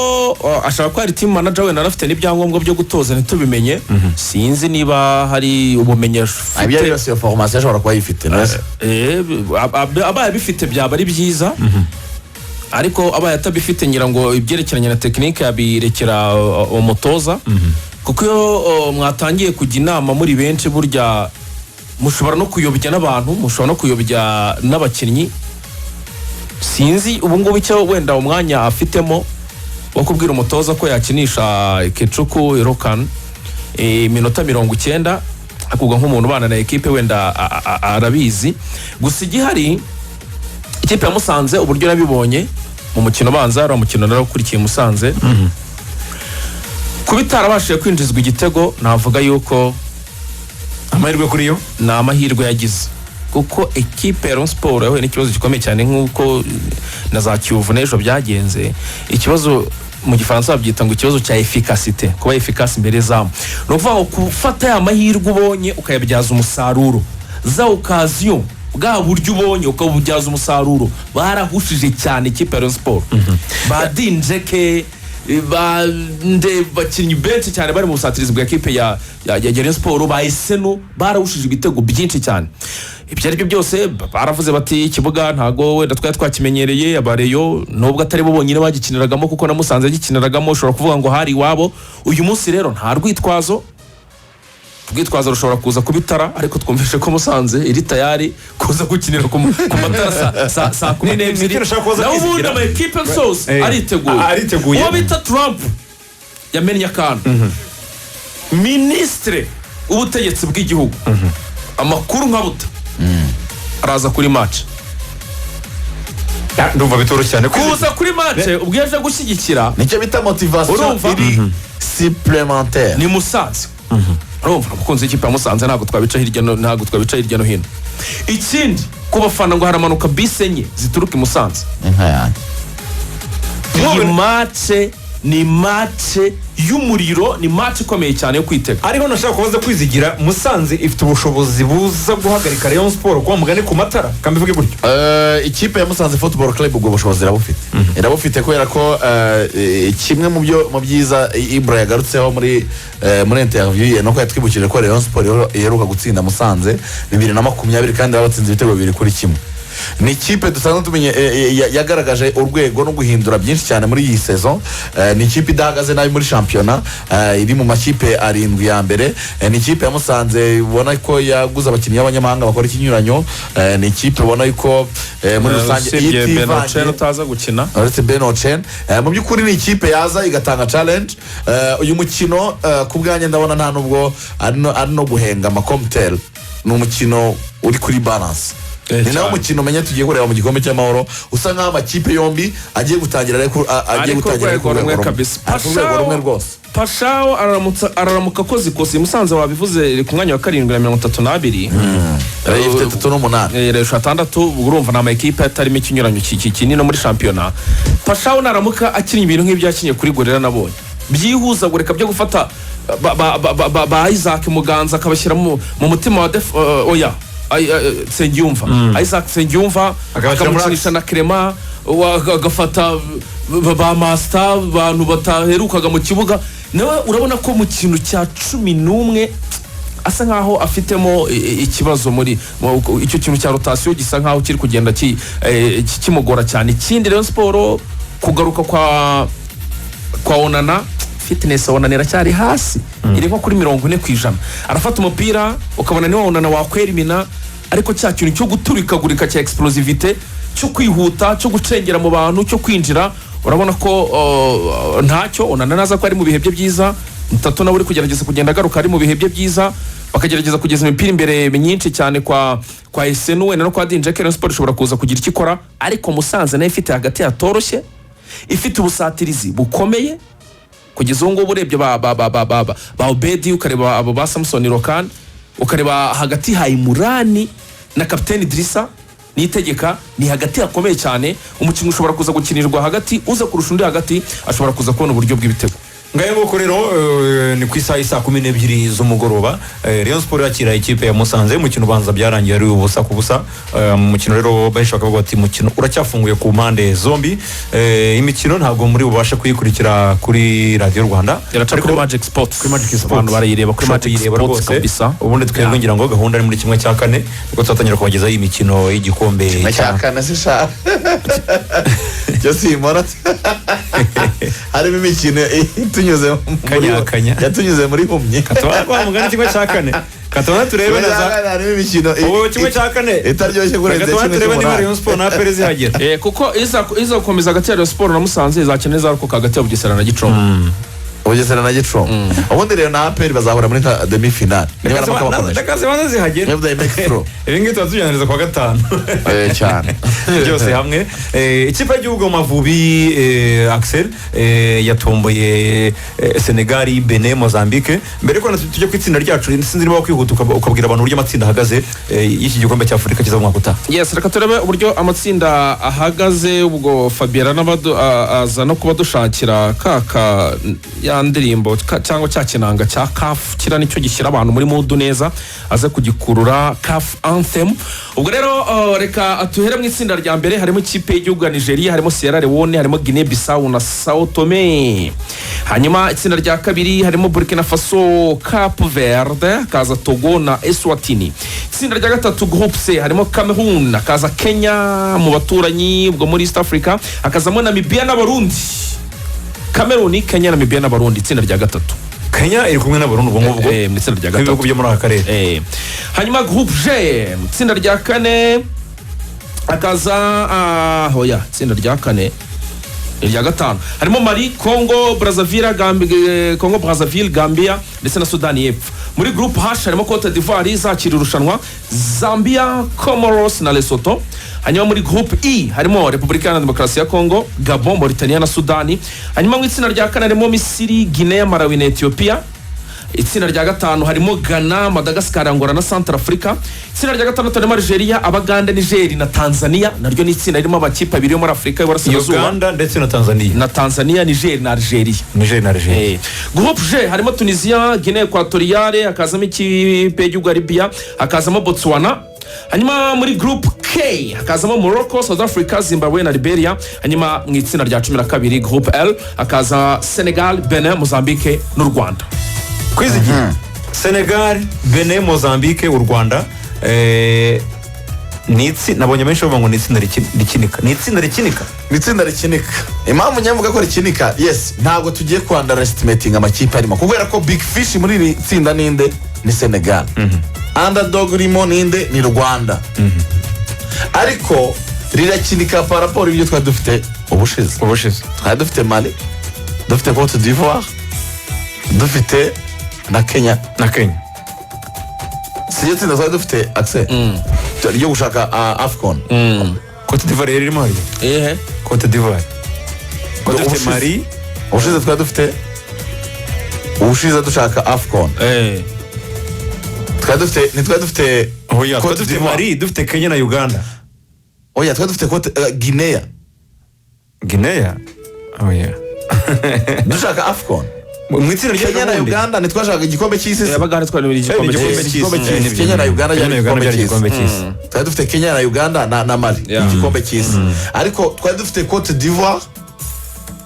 ashaka ko ari team manager wenda anafite n'ibyangombwa byo gutoza ntitubimenye. Sinzi niba hari ubumenyi afite. Ibyo ari byose iyo formation ashobora kuba ayifite, neza. Abaye abifite byaba ari byiza, ariko abaye atabifite ngira ngo ibyerekeranye na tekinike yabirekera umutoza, kuko iyo mwatangiye kujya inama muri benshi burya mushobora no kuyobya n'abantu, mushobora no kuyobya n'abakinnyi. Sinzi ubu ngubu icyo wenda umwanya afitemo wo kubwira umutoza ko yakinisha Kecuku Irokan iminota 90, akubwa nk'umuntu ubana na ekipe wenda arabizi. Gusa igihari ikipe ya Musanze uburyo nabibonye mu mukino banza, ari umukino narakurikiye Musanze, kuba itarabashije kwinjizwa igitego navuga yuko amahirwe kuri yo ni amahirwe yagize, kuko ekipe ya Rayon Sports yahuye n'ikibazo gikomeye cyane nk'uko na za Kiyovu n'ejo byagenze. Ikibazo mu Gifaransa babyita ngo ikibazo cya efficacité, kuba efficace imbere zamu. Ni ukuvuga ngo gufata ya mahirwe ubonye ukayabyaza umusaruro, za occasion bwa buryo ubonye ukabubyaza umusaruro. Barahushije cyane ikipe ya Rayon Sports, ba Dinjeke, ba nde, bakinnyi benshi cyane bari mu busatirizi bwa ekipe ya Rayon Sports, ba Esenu barahushije ibitego byinshi cyane. Ibyo aribyo byose baravuze bati ikibuga ntago wenda twari twakimenyereye, abareyo nubwo atari bo bonyine bagikiniragamo, kuko na Musanze yagikiniragamo, ushobora kuvuga ngo hari iwabo. Uyu munsi rero nta rwitwazo, urwitwazo rushobora kuza kubitara, ariko twumvishe ko Musanze iri tayari kuza gukinira ku matara saa 12. Naho ubundi ama ekipe zose ariteguye. Uwo bita Trump yamennye akantu, minisitiri w'ubutegetsi bw'igihugu, amakuru nka buta araza kuri match. Ndumva bitoroshye cyane kuza kuri match ubwo yaje gushyigikira, nicyo bita motivation iri supplémentaire. Ni Musanze. Urumva umukunzi w'ikipe ya Musanze ntabwo twabica hirya no ntabwo twabica hirya no hino. Ikindi ku bafana ngo haramanuka bisi 4 zituruka i Musanze. Inka yanjye. Iyi match ni match y'umuriro, ni match ikomeye cyane yo kwitega. Ariho nashaka kubaza kwizigira, Musanze ifite ubushobozi buza guhagarika Rayon Sports kwa mugane ku matara, kambivuge gutyo. Ikipe ya Musanze Football Club ubwo bushobozi irabufite. Irabufite kubera ko kimwe mu byo mu byiza Ibra yagarutseho muri interview ye nuko yatwibukije ko Rayon Sports iheruka gutsinda Musanze 2020 kandi babatsinze ibitego 2-1. Ni ikipe dusanzwe tumenye yagaragaje urwego no guhindura byinshi cyane muri iyi saison. Ni ikipe idahagaze nabi muri shampiyona, iri mu makipe 7 ya mbere. Ni ikipe ya Musanze ubona ko yaguze abakinnyi b'abanyamahanga bakora ikinyuranyo. Ni ikipe ubona yuko muri rusange usibye itivange- Benochen utaza gukina. Uretse Benochen, mu by'ukuri ni ikipe yaza igatanga challenge. Uyu mukino ku bwanjye ndabona nta nubwo ari no guhenga amakomtel, ni umukino uri kuri balance. Ni nawo mukino menya tugiye kureba mu gikombe cy'amahoro, usa nk'aho amakipe yombi agiye gutangira ariko agiye Ari ku gutangira ari ku rwego rumwe rwego rumwe. kabisa. Ari ku rwego rumwe rwose. Pashao araramuka akoze ikosa. Musanze wabivuze iri ku mwanya wa 7 na 32. Rayon ifite 38. Rayon 6, ubwo urumva ni amakipe atarimo ikinyuranyo kinini no muri shampiyona. Pashao naramuka akinnye ibintu nk'ibyo yakinnye kuri Gorilla nabonye byihuzagurika byo gufata ba Isaac Muganza akabashyira mu mutima wa oya Nsengiyumva. Isaac Nsengiyumva Akabashyira muri akamukinisha na Clement, agafata ba Master, abantu bataherukaga mu kibuga. Nawe urabona ko mu kintu cya 11 asa nkaho afitemo ikibazo muri icyo kintu cya rotation, gisa nkaho kiri kugenda kimugora cyane. Ikindi Rayon Sport kugaruka kwa Onana, fitness Onana iracyari hasi, iri nko kuri 40%. Arafata umupira ukabona niwe Onana wakwerimina, ariko cya kintu cyo guturikagurika cya explosivité, cyo kwihuta, cyo gucengera mu bantu, cyo kwinjira, urabona ko ntacyo. Onana naza ko ari mu bihe bye byiza, Mutatu nawe uri kugerageza kugenda agaruka ari mu bihe bye byiza, bakagerageza kugeza imipira imbere myinshi cyane kwa Esenu wenda no kwa Dinjeke. Rayon Sport ishobora kuza kugira icyo ikora, ariko Musanze nayo ifite hagati hatoroshye, ifite ubusatirizi bukomeye kugeza ubu ngubu. Urebye ba Obedi, ukareba abo ba Samson Rokan, ukareba hagati ha Imurani na Kapiteni Idrissa Niyitegeka, ni hagati hakomeye cyane. Umukinnyi ushobora kuza gukinirwa hagati, uza kurusha undi hagati ashobora kuza kubona uburyo bw'ibitego. Ngayo nguko rero, ni ku isaha y'i 12 z'umugoroba, Rayon Sport yakira ikipe ya Musanze. Umukino ubanza byarangiye ari 0-0. Umukino rero benshi bakavuga bati umukino uracyafunguye ku mpande zombi. Imikino ntabwo muri bubashe kuyikurikira kuri Radio Rwanda, iraca kuri Magic Sports. Kuri Magic Sports Abantu barayireba kuri Ushobora Magic kuyireba Sports rwose. kabisa. Ubundi twebwe ngira ngo gahunda ari muri 1/4, nibwo tuzatangira kubagezaho imikino y'igikombe Kimwe cya kane se sha cyo simbona harimo imikino itunyuze muri yatunyuze muri humye. Katwa mugani 1/4 katubona turebe na za harimo imikino ubu 1/4 itaryoshye kurenza Katubona kimwe turebe niba cy'umunani. Rayon Sport na APR zihagera. Kuko iza gukomeza hagati ya Rayon Sport na Musanze izakina izarokoka hagati ya Bugesera na Gicumbi. Bugesera na Gicumbi. Ubundi rero na APR bazahura muri nka demi finale niba naramuka bakomeje. Reka zibanze zihagere. If they make through. Ibi ngibi tuba tubyaniriza kuwa gatanu. Cyane. Byose hamwe. Ikipe y'igihugu Amavubi, Axel, yatomboye Senegal, Benin, Mozambique. Mbere yuko tujya ku itsinda ryacu, sinzi niba wakwihuta ukabwira abantu uburyo amatsinda ahagaze y'iki gikombe cya Afurika kiza mu mwaka utaha. Yes, reka turebe uburyo amatsinda ahagaze. Ubwo Fabiera aza no kuba dushakira kaka ya ndirimbo cyangwa cya kinanga cya CAF, kira nicyo gishyira abantu muri mudu neza, aze kugikurura CAF Anthem. Ubwo rero reka tuhere mu itsinda rya mbere. Harimo ikipe y'igihugu ya Nigeria, harimo Sierra Leone, harimo Guinea Bissau na Sao Tome. Hanyuma itsinda rya kabiri harimo Burkina Faso, Cape Verde, hakaza Togo na Eswatini. Itsinda rya gatatu Group C harimo Cameroon, hakaza Kenya mu baturanyi ubwo muri East Africa, hakazamo Namibia n'Abarundi. Cameroon, Kenya, Namibia n'Abarundi, itsinda rya gatatu. Kenya iri kumwe n'Abarundi ubwo ngubwo. Mu itsinda rya gatatu. Ibihugu byo muri aka karere. Hanyuma Group G, mu itsinda rya kane hakaza oya, itsinda rya kane irya gatanu harimo Mali, Congo Brazzaville, Congo Brazzaville, Gambia ndetse na Sudani y'Epfo. Muri Group H harimo Cote d'Ivoire izakira irushanwa, Zambia, Comoros na Lesotho. Hanyuma muri Group E harimo Repubulika Iharanira Demokarasi ya Congo, Gabon, Mauritania na Sudani. Hanyuma mu itsinda rya kane harimo Misiri, Guinea, Malawi na Ethiopia. Itsinda rya gatanu harimo Ghana, Madagascar, Angola na Centrafrica. Itsinda rya gatandatu harimo Algeria, Abagande, Niger na Tanzania. Naryo ni itsinda ririmo amakipe abiri yo muri Afurika y'Uburasirazuba, Uganda ndetse na Tanzania. Na Tanzania, Niger na Algeria. Niger na Algeria. Group G harimo Tunisia, Guinea Equatoriale, hakazamo ikipe y'igihugu ya Libya, hakazamo Botswana. Hanyuma muri Group K hakazamo Morocco, South Africa, Zimbabwe na Liberia. Hanyuma mu itsinda rya 12 Group L hakaza Senegal, Benin, Mozambique n'u Rwanda. Kwizigira Senegal, Benin, Mozambique, u Rwanda. Ni nabonye benshi bavuga ngo ni itsinda rikinika, ni itsinda rikinika. Ni itsinda rikinika. Impamvu nyavuga ko rikinika, yes, ntabwo tugiye ku underestimating amakipe arimo, kubera ko big fish muri iri tsinda ninde? Ni Senegal. Underdog urimo ninde? Ni Rwanda. Ariko rirakinika par rapport ibyo twari dufite ubushize. Ubushize twari dufite Mali, dufite Cote d'Ivoire, dufite na Kenya. Na Kenya. Si yo tsinda twari dufite accès ryo gushaka AFCON? Cote d'Ivoire yari irimo hariya. Ehe. Cote d'Ivoire. Cote dufite Mali. Ubushize twari dufite, ubushize dushaka AFCON, twari dufite, ntitwari dufite? Oya, twari dufite Mali, dufite Kenya na Uganda. Oya, twari dufite Cote Guinea. Guinea? Oya. Dushaka AFCON. Mu itsinda rya Kenya na Uganda ntitwashaka igikombe cy'isi se? Yabaga hari igikombe cy'isi. Igikombe cy'isi. Kenya na Uganda Kenya na byari Uganda byari igikombe igikombe cy'isi. cy'isi. Twari dufite Kenya na Uganda na Mali igikombe cy'isi, ariko twari dufite Cote d'Ivoire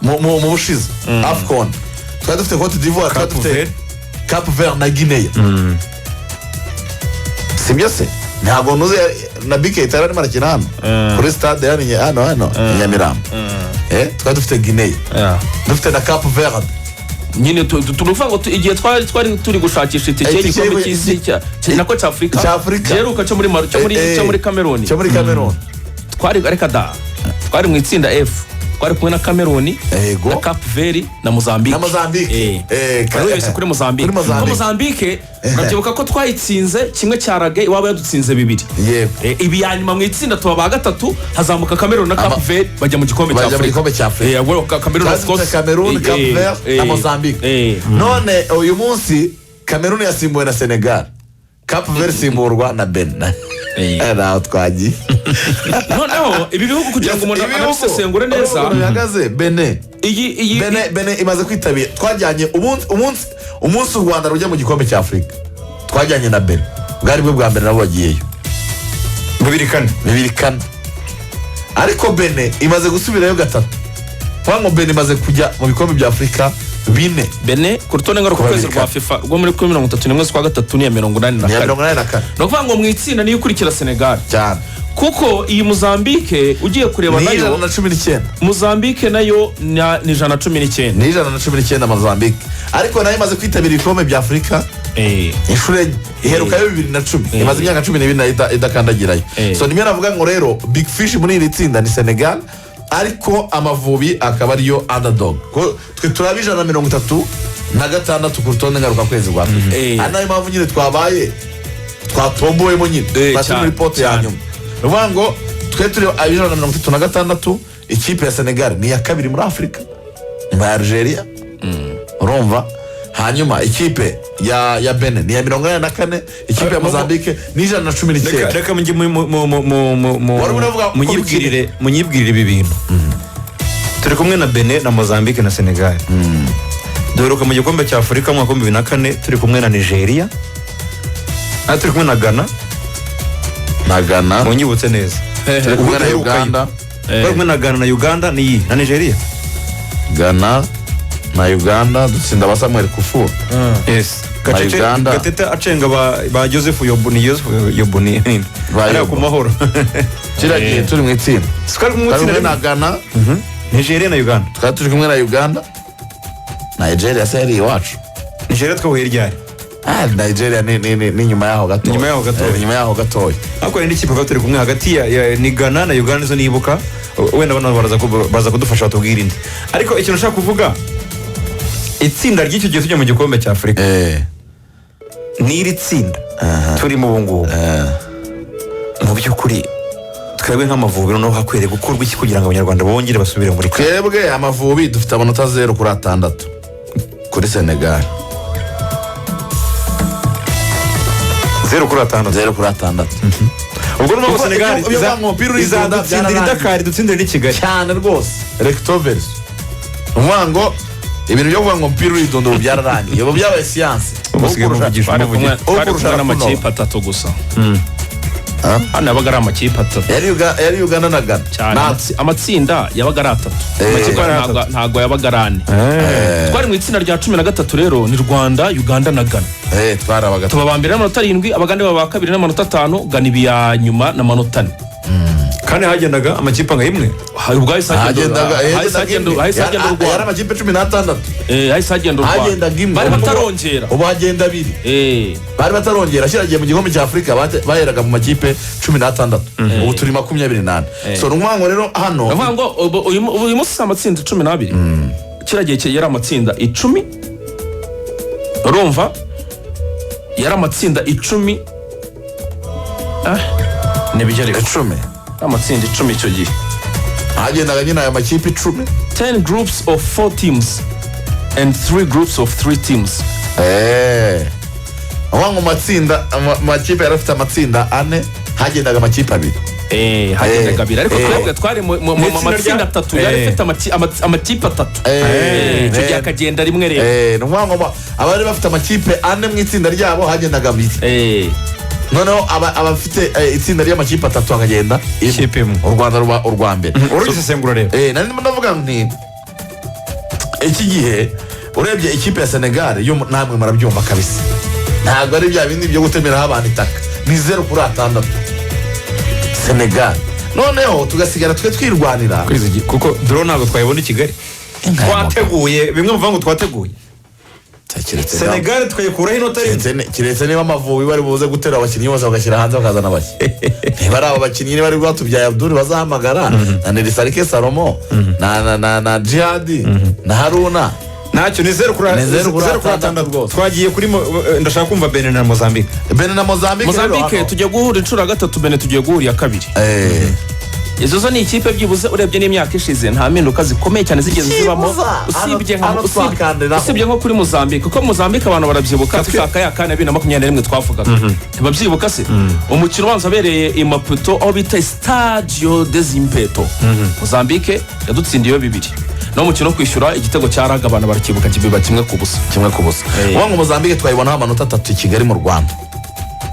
mu bushize AFCON. Twari dufite Cote d'Ivoire, twari dufite Cap Vert na Guinea. Sibyo se? Ntabwo nuze na BK itari arimo arakina hano kuri stade hano i Nyamirambo. Twari dufite Guinea, dufite na Cap Verde. Nyine turuvuga ngo igihe twari turi gushakisha itike y'igikombe cy'isi nako cy'Afurika giheruka cyo muri cyo muri Cameroon. Cyo muri Cameroon. Twari, reka da, twari mu itsinda F, twari kumwe na Cameroon na Cap Verde na Mozambique. Na Mozambique. Wese kuri Mozambique. Kuri Mozambique urabyibuka ko twayitsinze kimwe cya rage, iwabo yadutsinze bibiri. Ibi ya nyuma mu itsinda tuba ba gatatu, hazamuka Cameroon na Cap Verde bajya mu gikombe cya Bajya mu gikombe cya Afurika. Cameroon of course. Cameroon, Cap Verde na Mozambique. None uyu munsi Cameroon yasimbuwe na Senegal, Cap Verde isimburwa na Benin. Naho twagiye. Noneho ibi bihugu kugira ngo umuntu anabisesengure neza bihagaze, Benin iyi Benin imaze kwitabira. Twajyanye umunsi u Rwanda rujya mu gikombe cya Afurika, twajyanye na Benin, bwari bwo bwa mbere nabo bagiyeyo. 2004. 2004. Ariko Benin imaze gusubirayo gatatu. Ngo Benin imaze kujya mu bikombe bya Afurika bine. Benin ku rutonde ngarukakwezi rwa FIFA rwo muri 31 z'ukwa gatatu ni iya 84. Ni ukuvuga ngo mu itsinda niyo ikurikira Senegal cyane, kuko iyi Mozambique ugiye kureba nayo ni 119. Mozambique nayo ni 119. Ni 119 Mozambique, ariko nayo imaze kwitabira ibikombe bya Afurika inshuro iherukayo 2010, imaze imyaka 12 nayo idakandagirayo. So nimwe navuga ngo rero big fish muri iri tsinda ni Senegal, ariko Amavubi akaba ariyo underdog. Twe turaba 136 ku rutonde ngarukakwezi rwa Afurika. Ari nayo mpamvu nyine twabaye twatombowemo nyine, twaturi muri pote ya nyuma. Ni ukuvuga ngo twe turi 136, ikipe ya Senegal ni iya kabiri muri Afurika nyuma ya Algeria, urumva. Hanyuma ikipe ya Benin ni iya 84, ikipe ya Mozambique ni 119. Reka mujye munyibwirire ibi bintu. Turi kumwe na Benin na Mozambique na Senegal. Duheruka mu gikombe cya Afurika mu mwaka wa 2004 turi kumwe na Nigeria. Turi kumwe na Ghana. Na Ghana. Munyibutse neza. Turi kumwe na Uganda. Turi kumwe na Ghana na Uganda ni na Nigeria. Ghana na Uganda dutsinda ba Samuel Kufur. Yes. Gatete acenga ba Joseph Yobuni, Joseph Yobuni. Ari ku mahoro. Kiragiye turi mu itsinda. Twari mu itsinda na Ghana, Nigeria na Uganda. Twari turi kumwe na Uganda. Nigeria se yari iwacu. Nigeria twahuye ryari? Nigeria ni nyuma yaho gato. Nyuma yaho gato. Nyuma yaho gato. Ariko hari n'ikipe twari turi kumwe hagati ya ni Ghana na Uganda zo nibuka. Wenda bana baraza kudufasha batubwira indi. Ariko ikintu nshaka kuvuga, itsinda ry'icyo gihe tujya mu gikombe cya Afurika ni iri tsinda turimo ubu ngubu. Mu by'ukuri twebwe nk'Amavubi noneho hakwiriye gukorwa iki kugira ngo Abanyarwanda bongere basubire muri twebwe Amavubi dufite amanota 0 kuri 6 kuri Senegal. 0 kuri 6. 0 kuri 6. Ubwo n'ubu Senegal izadutsindira Dakar, dutsindira i Kigali cyane rwose. Recto verso. Uvuga ngo ibintu byo kuvuga ngo umupira uridondo ubu byararangiye, ubu byabaye siyanse. Twari kumwe n'amakipe atatu gusa. Hano yabaga ari amakipe atatu. Yari Uganda na Ghana. Cyane amatsinda yabaga ari atatu. Amakipe ntabwo yabaga ari ane. Twari mu itsinda rya 13 rero, ni Rwanda, Uganda na Ghana. Twarabaga tuba ba mbere n'amanota 7, Abagande baba ba kabiri n'amanota 5, Ghana iba iya nyuma n'amanota 4. Kandi hagendaga amakipe nka imwe. Ubwo hahise hagenda u Rwanda. Yari amakipe 16. Hahise hagenda u Rwanda. Hagendaga imwe. Bari batarongera. Ubu hagenda abiri. Bari batarongera. Kiriya mu gikombe cya Afurika baheraga mu makipe 16. Ubu turi 24. So ni ukuvuga ngo rero hano. Ni ukuvuga ngo uyu munsi si amatsinda 12. Kiriya gihe yari amatsinda 10. Urumva? Yari amatsinda 10. Nibyo ariko. 10. Amatsinda 10 icyo gihe. Hagendaga nyine aya makipe 10. 10 groups of 4 teams and 3 groups of 3 teams. Aho ngo matsinda amakipe yari afite amatsinda 4, hagendaga amakipe 2. Hagendaga abiri, ariko twebwe twari mu matsinda 3 yari afite amakipe 3. Icyo gihe akagenda rimwe rero. Ni ukuvuga ngo abari bafite amakipe 4 mu itsinda ryabo hagendaga 2. Noneho abafite itsinda ry'amakipe 3 akagenda ikipe imwe. U Rwanda ruba urwa mbere. Urusesengura rero. Nari ndimo ndavuga nti iki gihe urebye ikipe ya Senegal yo namwe murabyumva kabisa. Ntabwo ari bya bindi byo gutemeraho abantu itaka. Ni 0-6. Senegal. Noneho tugasigara twe twirwanira. Kuko drone ntabwo twayibona i Kigali. Twateguye bimwe muvuga ngo twateguye. Senegal twayikuraho inota rimwe. Kiretse niba Amavubi bari buze gutera abakinnyi bose bagashyira hanze bakazana bake. Niba ari aba bakinnyi niba ari Rwatubyaye Abdul bazahamagara na Nerisarike Salomo na Jihadi na Haruna. Ntacyo ni 0-6 rwose. Twagiye kuri ndashaka kumva Benin na Mozambique. Benin na Mozambique tugiye guhura inshuro ya 3, Benin tugiye guhura iya 2. Izo zo ni ikipe byibuze urebye n'imyaka ishize nta mpinduka zikomeye cyane zigeze zibamo, usibye nko kuri Mozambique, kuko Mozambique abantu barabyibuka dushaka ya kane 2021 twavugaga. Ntibabyibuka se? Umukino ubanza abereye i Maputo aho bita Stadio Desimpeto. Mozambique yadutsindiye 2. No mukino wo kwishyura igitego cyaraga abantu barakibuka kibiba 1-0. 1-0. Ubu ngo Mozambique twayibonaho amanota 3 i Kigali mu Rwanda.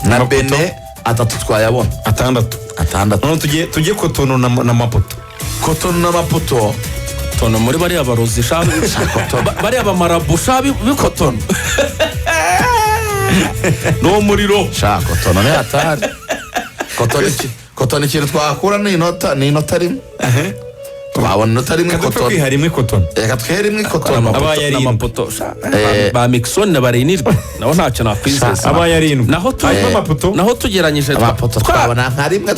Na Benin 3 twayabona. 6. 6. None tujye Cotonou na Maputo. Cotonou na Maputo. Tono muri bariya barozi shabi bariya bamarabu shabi bikotono. No muriro. Sha Cotonou ni atari. Cotonou ikintu twakura ni inota rimwe. Twabona inota rimwe Cotonou. Reka rimwe Cotonou. Reka twihere rimwe Cotonou. Abaye na Maputo. Ba Mixon na Barenirwa nabo ntacyo nakwizeza. Abaye arindwi. Naho Maputo. Naho tugeranyije Maputo twabona nka rimwe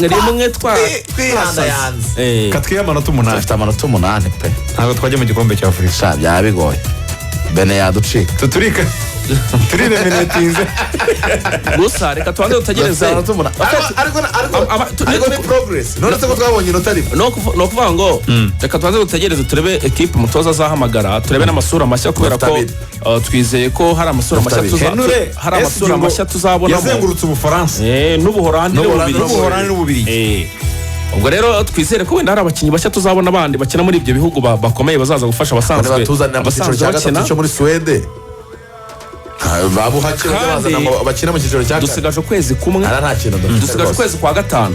twihandayanze. Katwihe amanota 8. Dufite amanota 8 pe. Ntabwo twajya mu gikombe cya Afurika. Sha byaba bigoye. Bene yaducika. Tuturika. Turiremenetinze. Gusa reka tubanze dutegereze. Ariko ni progress. None se ko twabonye inota rimwe. No kuvuga ngo reka tubanze dutegereze turebe equipe umutoza azahamagara, turebe n'amasura mashya kubera ko twizeye ko hari amasura mashya hari amasura mashya tuzabonamo. Yazengurutse Ubufaransa. n'Ubuholandi n'Ububiligi. Ubwo rero twizere ko wenda hari abakinnyi bashya tuzabona abandi bakina muri ibyo bihugu bakomeye bazaza gufasha abasanzwe bakina cyo muri Swede. Babuhake bakina mu cyiciro cya kane. Dusigaje ukwezi kumwe. Nta kintu dufite. Dusigaje ukwezi kwa 5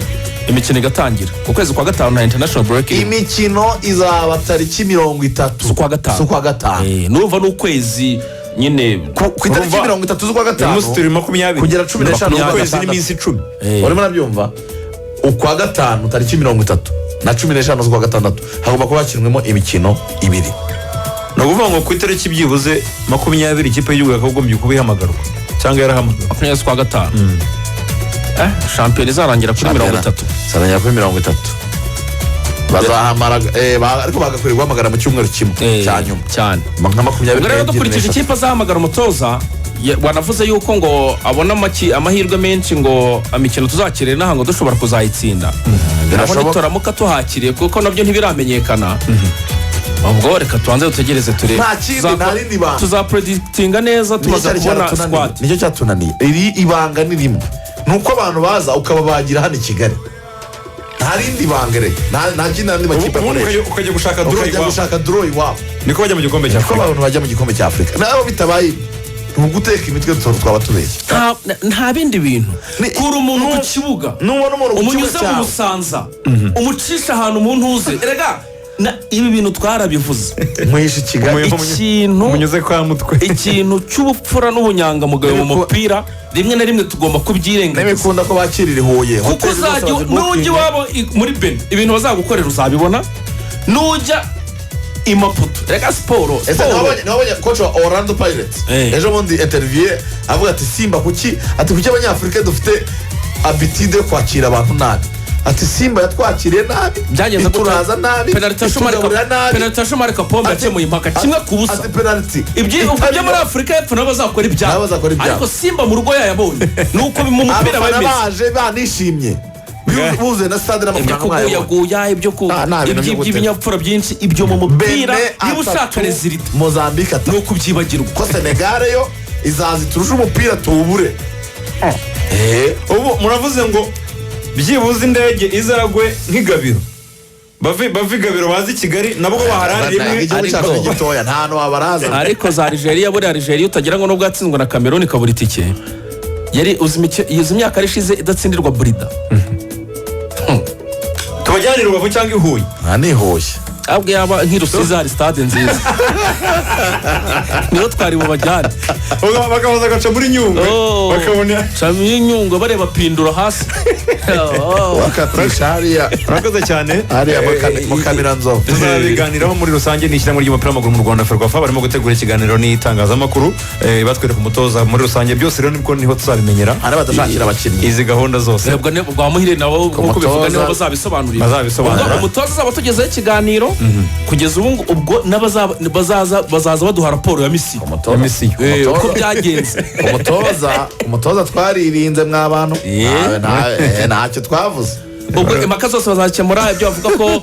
imikino igatangira. Ukwezi kwa 5 na international break. Imikino izaba tariki 30 z'ukwa 5. Nurumva n'ukwezi nyine ku itariki 30 z'ukwa 5. Umunsi turi 20 kugera 15 ukwezi n'iminsi 10. Urimo urabyumva? Ukwa 5 tariki 30 na 15 z'ukwa 6 hagomba kuba hakinwemo imikino 2. Ni ukuvuga ngo ku itariki byibuze 20 ikipe y'igihugu yakagombye kuba ihamagarwa cyangwa yarahamagarwa. 20 z'ukwa 5. Shampiyona izarangira kuri 30. Izarangira kuri 30. Bazahamara ariko bagakwiriye guhamagara mu cyumweru kimwe cya nyuma cyane. Nka 22. Rero dukurikije ikipe azahamagara umutoza wanavuze yuko ngo abona amahirwe menshi ngo imikino tuzakirira naho ngo dushobora kuzayitsinda. Birashoboka turamuka tuhakiriye kuko nabyo ntibiramenyekana. Ubwo reka tubanze dutegereze turebe. Tuzapredikitinga neza tumaze kubona squad. Nicyo cyatunaniye. Iri ibanga ni rimwe. Nuko abantu baza ukababagira hano i Kigali. Nta rindi banga rero. Nta kindi andi makipe akoresha. Ukajya gushaka draw iwabo. Niko bajya mu gikombe cya Afurika. Niko abantu bajya mu gikombe cya Afurika. Nabo bitabaye. Ni uguteka imitwe, twaba tubeshya. Nta bindi bintu. Kura umuntu ku kibuga, nubona umuntu ku kibuga umunyuze mu cyawe. Busanza, umucisha ahantu mu ntuze. Erega ibi bintu twarabivuze. Muhishe i Kigali. Ikintu umunyuze kwa mutwe. Ikintu cy'ubupfura n'ubunyangamugayo mu mupira, rimwe na rimwe tugomba kubyirengagiza. N'ibikunda ko bakirira i Huye. Kuko Hoteli zose uzajya bazibukinga. nujya iwabo muri Benin, ibintu bazagukorera uzabibona. Nujya i Maputo, reka siporo. Ese Siporo. ntiwabonye coach wa Orlando Pirates ejo bundi, interview, avuga ati: "Simba kuki?" Ati: "Kuki Abanyafurika dufite habitude yo kwakira abantu nabi?" Ati: "Simba yatwakiriye nabi, Byagenze gute? ituraza nabi, Penaliti ya Shomari itugaburira nabi." Penaliti ya Shomari Kapombe yakemuye impaka, 1-0. Ati penaliti Ibyo itarimo- muri Afurika y'Epfo nabo bazakora ibyabo. Nabo bazakora ibyabo. Ariko Simba mu rugo yayabonye, nuko mu mupira Abafana bimeze. baje banishimye, buzuye na stade Ibyo n'amafaranga mwayabonye. kuguyaguya, ibyo ku Nta bintu byo gutera. Iby'ibinyabupfura byinshi, ibyo mu mupira, Benin niba ushaka atatu, résultat, Mozambique atatu. Ni ukubyibagirwa. Ko Senegal yo izaza iturushe umupira tuwubure. Ubu muravuze ngo byibuze indege izagwe nk'igabiro, bave igabiro baze i Kigali, nabwo baharara rimwe. Igihugu cyacu ni gitoya, nta hantu wabaraza. Ariko za Algeria, buriya Algeria utagira ngo nubwo yatsinzwe na Cameroon ikabura itike, yari uzi imyaka yari ishize idatsindirwa burida. Tubajyanire Rubavu cyangwa i Huye. Nta, ni Huye. Ahubwo yaba nk'i Rusizi hari stade nziza, niho twari bubajyane. Bakabaza bagaca muri Nyungwe, bakabona ca muri Nyungwe bareba pindura hasi. Wakatisha hariya. Urakoze cyane. Hariya mu Kamiranzovu. Tuzabiganiraho muri rusange. Ni ishyirahamwe ry'umupira w'amaguru mu Rwanda, FERWAFA, barimo gutegura ikiganiro n'itangazamakuru, batwereka umutoza muri rusange. Byose rero nibwo niho tuzabimenyera. Hari badashakira abakinnyi. Izi gahunda zose. Ubwo bwa Muhire nabo, nk'uko bivuga, nibo bazabisobanurira. Bazabisobanura. Ubwo umutoza azaba atugezaho ikiganiro. Kugeza ubu ubwo bazaza baduha raporo ya mission. Ya mission. Uko byagenze. Umutoza twaririnze mwa bantu. Ntacyo twavuze. Ubwo impaka zose bazakemura, ibyo bavuga ko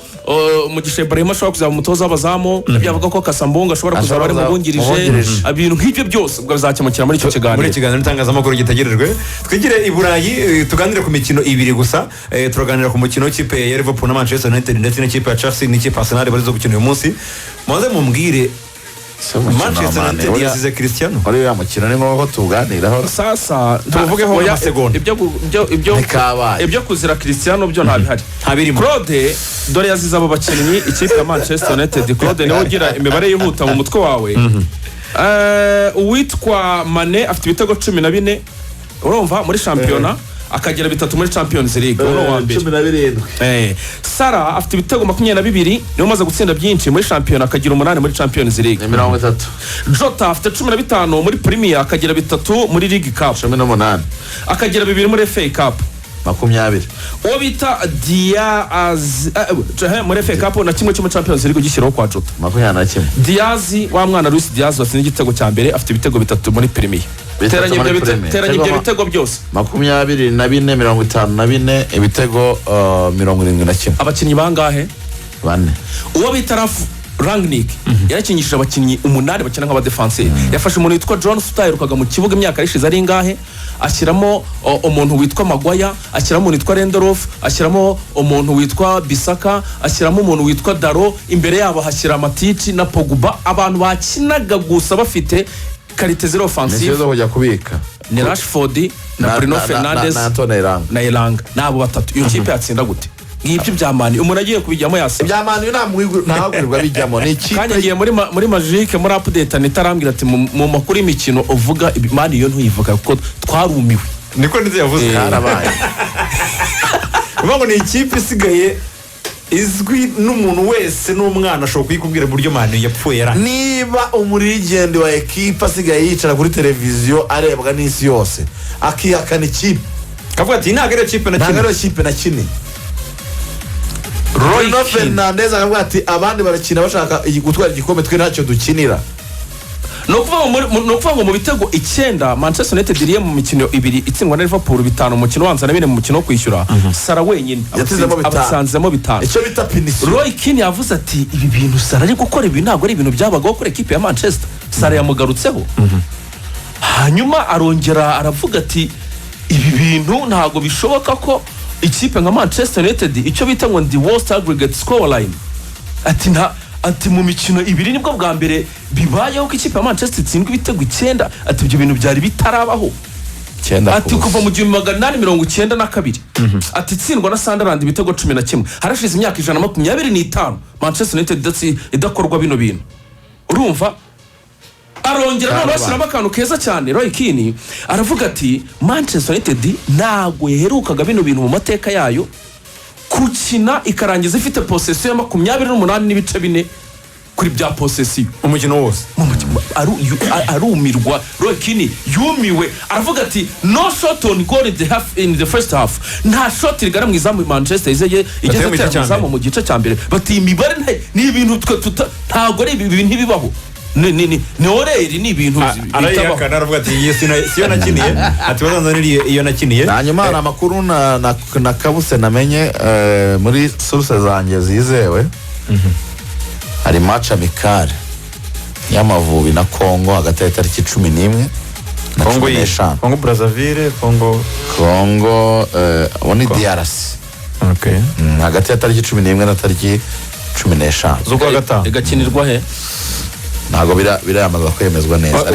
Mugisha Ibrahim ashobora kuzaba umutoza w'abazamu, ibyo bavuga ko Kasambunga ashobora kuzaba ari mu bungirije, Mubungirije. ibintu nk'ibyo byose ubwo bizakemukira muri icyo kiganiro. Muri ikiganiro n'itangazamakuru gitegerejwe. Twigire i Burayi, tuganire ku mikino ibiri gusa. Turaganira ku mukino w'ikipe ya Liverpool na Manchester United, ndetse n'ikipe ya Chelsea n'ikipe ya Arsenal barizo gukina uyu munsi. Muze mumbwire, Manchester United yasize Cristiano. Muri uriya mukino ni ngombwa ko tuwuganiraho. Sasa Tuwuvugeho oya, amasegonda. Ibyo Ntikabaye. Ibyo kuzira Cristiano byo ntabihari. Ntabirimo. Claude, dore yazize abo bakinnyi ikipe ya Manchester United. Claude niwe ugira imibare yihuta mu mutwe wawe. Uwitwa Mane afite ibitego 14, urumva, muri shampiyona, akagira bitatu muri Champions League. Uwo ni uwa mbere. 17. Salah afite ibitego 22, niwe umaze gutsinda byinshi muri shampiyona, akagira umunani muri Champions League. Ni 30. Jota afite 15 muri Premier, akagira bitatu muri League Cup. 18. Akagira bibiri muri FA Cup. 20. Uwo bita Diaz muri FA Cup na kimwe cyo muri Champions League ugishyiraho kwa Jota. 21. Diaz, wa mwana Luis Diaz watsinze igitego cya mbere, afite ibitego bitatu muri Premier. Bitatu Teranya muri ibyo Premier. teranya ibyo bitego byose. 24, 54, ibitego 71. Abakinnyi bangahe? Bane. Uwo bita Ralf Rangnick yarakinyishije abakinnyi umunani bakina nk'abadefanseri. Yafashe umuntu witwa John utaherukaga mu kibuga imyaka yishize ari ingahe, ashyiramo umuntu witwa Maguire, ashyiramo umuntu witwa Lindelof, ashyiramo umuntu witwa Bisaka, ashyiramo umuntu witwa Dalot, imbere yabo hashyira Matic na Pogba, abantu bakinaga gusa bafite qualité ziri Ni offensive. zo kujya kubika. Ni Rashford na Bruno Fernandes na Antonio Elanga. Na Elanga, n'abo batatu. Iyo kipe yatsinda gute? Ngibyo bya Man U, umuntu agiye kubijyamo yasa. Ibya Man U ntagurirwa bijyamo, ni ikipe. Kandi agiye muri Magic, muri update, Anita arambwira ati: Mu makuru y'imikino uvuga Man U yo ntuyivuga kuko twarumiwe." Niko ndetse yavuze. Karabaye. Uvuga ngo ni ikipe isigaye izwi n'umuntu wese, n'umwana ashobora kuyikubwira uburyo Man U yapfuye yarangiye. Niba umulegend wa ekipa asigaye yicara kuri televiziyo arebwa n'isi yose, akihakana ikipe, kavuga ati: "Ntabwo ariyo kipe na ntabwo kimwe." Ariyo kipe na kimwe. Bruno Fernandes akavuga ati: "Abandi barakina bashaka gutwara igikombe, twe ntacyo dukinira." Ni ukuvuga ngo mu bitego icyenda Manchester United iriye mu mikino ibiri itsindwa na Liverpool, bitanu mu mukino ubanza na bine mu mukino wo kwishyura, Salah wenyine Yatsinzemo bitanu. abatsanzemo bitanu. Icyo bita punition. Roy Keane yavuze ati: "Ibi bintu Salah ari gukora, ibi ntabwo ari ibintu byabagaho kuri ekipe ya Manchester." Salah yamugarutseho, hanyuma arongera aravuga ati: "Ibi bintu ntabwo bishoboka ko ikipe nka Manchester United, icyo bita ngo the worst aggregate score line," ati nta Ati mu mikino ibiri nibwo bwa mbere bibayeho ko ikipe ya Manchester itsindwa ibitego 9. Ati ibyo bintu byari bitarabaho. 9. Ati kuva mu 1892, ati itsindwa na Sunderland ibitego 11, harashize imyaka 125 Manchester United idakorwa bino bintu. Urumva arongera noneho Karabaye. ashyiramo akantu keza cyane. Roy Keane aravuga ati Manchester United ntabwo yaherukaga bino bintu mu mateka yayo, gukina ikarangiza ifite possession ya 28.4 kuri bya possession umukino wose. Arumirwa. Roy Keane yumiwe, aravuga ati no shot on goal in the first half, nta shot rigana mu izamu Manchester izeye igeze Bateye mu gice itera mu cya izamu mbere. mu gice cya mbere. Bati imibare ni ibintu twe tuta, ntabwo ari ibi bintu ntibibaho, ni oreri, ni ibintu bitabaho. Arayihakana, aravuga ati iyi siyo nakiniye, ati bazanzanire iyo nakiniye. Hanyuma hari amakuru na kabuse namenye muri source zanjye zizewe. Hari match amicale y'Amavubi na Congo hagati ya tariki 11 na Congo cumi iyi? n'eshanu. Congo Brazzaville, Congo? Congo ubu ni DRC. Hagati ya tariki 11 na tariki 15 z'ukwa gatanu. Igakinirwa he? Ntabwo biramaze kwemezwa neza,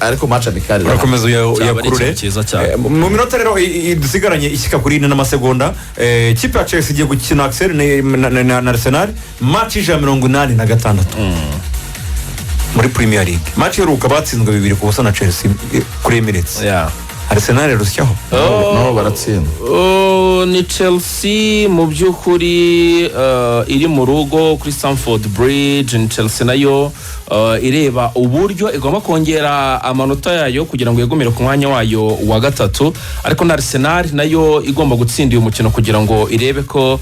ariko match amicale irahari. Urakomeza Cyaba ari uyakurure. ikintu cyiza cyane. Mu minota rero dusigaranye ishyika kuri 4 n'amasegonda, ikipe ya Chelsea igiye gukina, Axel, na Arsenal, match 186 muri Premier League. Match iheruka batsinzwe 2-0 na Chelsea kuri Emirates. Arsenal irusyaho. No, baratsinda. Oh, ni Chelsea mu by'ukuri iri mu rugo kuri Stamford Bridge. Ni Chelsea nayo ireba uburyo igomba kongera amanota yayo kugira ngo yegumire ku mwanya wayo wa gatatu, ariko na Arsenal nayo igomba gutsinda uyu mukino kugira ngo irebe ko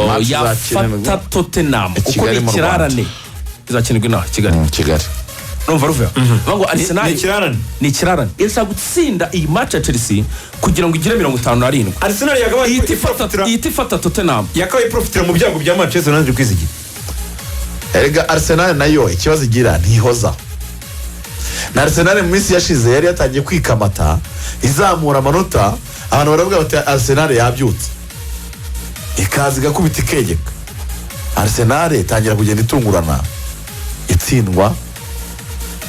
Match yafata izakinirwa Tottenham i kuko Kigali ni mu Rwanda. ikirarane, izakinirwa inaha i Kigali. Kigali. Urumva ruvuga bavuga ngo Arsenal Ni ikirarane. Ni ikirarane, irashaka gutsinda iyi match ya Chelsea kugira ngo igire 57. Arsenal yakabaye ihita ifata Tottenham. Yakabaye profitira mu byago bya Manchester United kwizigira. Erega Arsenal nayo ikibazo igira, ntihoza. Na Arsenal mu minsi yashize yari yatangiye kwikamata, izamura amanota, abantu baravuga bati Arsenal yabyutse, ikaza igakubita ikegeka. Arsenal itangira kugenda itungurana, itsindwa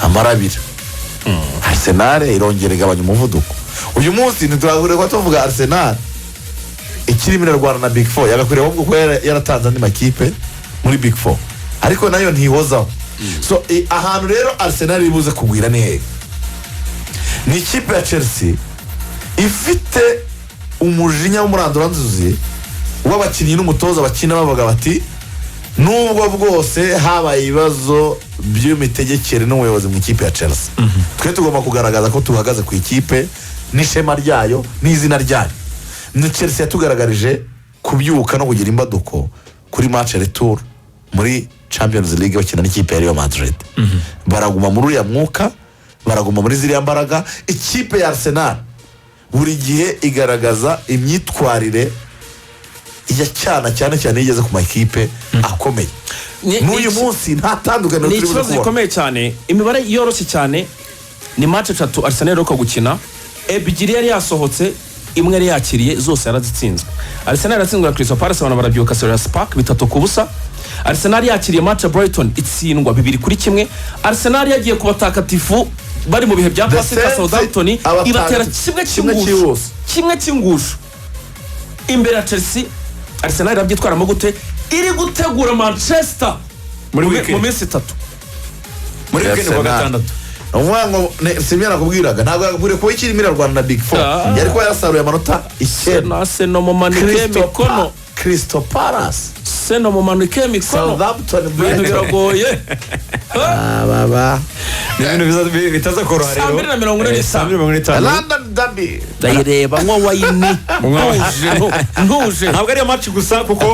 amarabira. Arsenal irongera igabanya umuvuduko. Uyu munsi ntitwakwiriye tuvuga Arsenal ikirimo irarwana na Big Four, yagakwiriye ahubwo kuba yaratanze andi makipe muri Big Four, ariko nayo ntihozaho. So ahantu rero Arsenal iri buze kugwira ni hehe? Ni ikipe ya Chelsea ifite umujinya w'umuranduranzuzi w'abakinnyi n'umutoza, bakina bavuga bati nubwo bwose habaye ibibazo by'imitegekere n'ubuyobozi mu ikipe ya Chelsea, twe tugomba kugaragaza ko tuhagaze ku ikipe n'ishema ryayo n'izina ryayo. Ni Chelsea yatugaragarije kubyuka no kugira imbaduko kuri match retour muri Champions League bakina n'ikipe ya Real Madrid. Baraguma muri uriya mwuka, baraguma muri ziriya mbaraga. Ikipe ya Arsenal buri gihe igaragaza imyitwarire ya cyana cyane cyane iyo igeze ku makipe akomeye. N'uyu munsi nta tandukaniro Ni turi buze ikibazo kubona. gikomeye cyane. Imibare yoroshye cyane, ni match eshatu Arsenal iheruka gukina, ebyiri yari yasohotse, imwe yari yakiriye, zose yarazitsinzwe. Arsenal yaratsinzwe na Crystal Palace, abantu barabyuka, Selhurst Park, 3-0. Arsenal yakiriye match ya Brighton, itsindwa 2-1. Arsenal yagiye ku batakatifu bari mu bihe bya The Pasika, Saints, Southampton abatagatifu. ibatera kimwe Kimwe cy'ingusho. cyihuse. Kimwe cy'ingusho imbere ya Chelsea. Arsenal irabyitwaramo gute iri gutegura Manchester Muri weekend. mu minsi 3? Muri weekend kuwa Arsenal. gatandatu. Ni ukuvuga ngo si ibyo nakubwiraga, ntabwo yagakwiriye kuba ikirimo irarwana na Big Four, yari kuba yarasaruye amanota 9. Seno mumanike mikono. Crystal Palace. Seno mumanike mikono. Southampton, Ibintu Brighton. biragoye. Baba. Ni ibintu bitaza koroha rero. Saa mbiri na mirongo ine n'itanu. Saa mbiri na mirongo ine n'itanu. London Derby. Ndayireba nywa wayini ntuje, ntuje. Ntabwo ariyo match gusa, kuko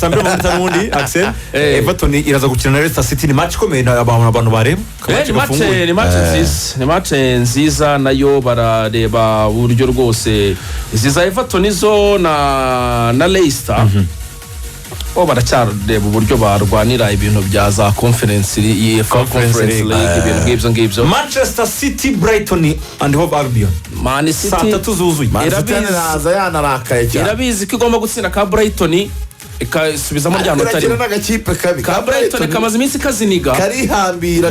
saa mbiri na mirongo itanu ubundi, Axel, Everton iraza gukina na Leicester City. Ni match ikomeye abantu bareba. Ni match gafunguye. Ni match nziza, ni match nziza nayo, barareba uburyo rwose izi za Everton zo na Leicester bo baracyareba uburyo barwanira ibintu bya za Conference, UEFA Conference Conference League. League, ibintu nk'ibyo ngibyo. Manchester City, Brighton and Hove Albion. Man City saa tatu zuzuye. Man City irabizi. iraza yanarakaye cyane. Irabizi ko igomba gutsinda ka Brighton. Ikasubizamo rya Ariko nota irakina rimwe. N'agakipe kabi. Ka Brighton kamaze iminsi kaziniga. Karihambira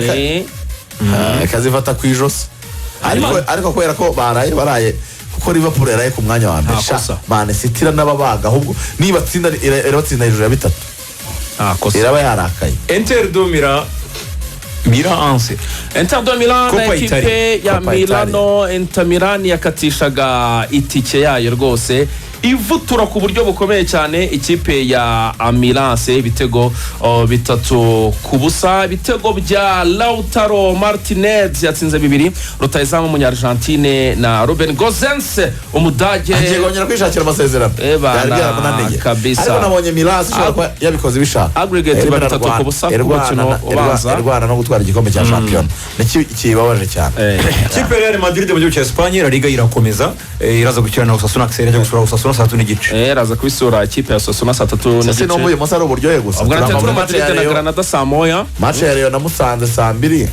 kazifata ku ijosi, ariko kubera ko baraye kuko Liverpool yaraye ku mwanya wa mbere. Nta kosa. Man City iranababaga, ahubwo nibatsinda irabatsinda hejuru ya 3, iraba yarakaye. Inter de Milan, Milan AC. Inter de Milan Coppa ekipe Italia. ya Coppa Italia. Milano, Inter Milan yakatishaga itike yayo rwose, ivutura ku buryo bukomeye cyane ikipe ya Milan AC, ibitego 3-0, ibitego bya Lautaro Martinez yatsinze bibiri, rutahizamu w'umunya-Argentine, na Ruben Gosens umudage. Agiye kongera kwishakira amasezerano. Ebana, Byari byaramunaniye. kabisa. Ariko nabonye Milan ishobora kuba yabikoze ibishaka. Aggregate Irimo 3-0 ku irwana mukino ubanza. Irwana no gutwara igikombe cya shampiyona, nicyo kibabaje cyane. Ikipe ya Real Madrid mu gihugu cya Espagne, La Liga irakomeza, iraza gukina na Osasuna. Axel ajya gusura Osasuna saa 3:30. Araza kubisura ikipe ya Osasuna saa tatu Sasa n'igice. n'ubu uyu munsi ari uburyohe gusa. Ubwo Turava Atletico muri match Madrid ya na Rayon. Granada saa 1. Match ya Rayon na Musanze saa 2,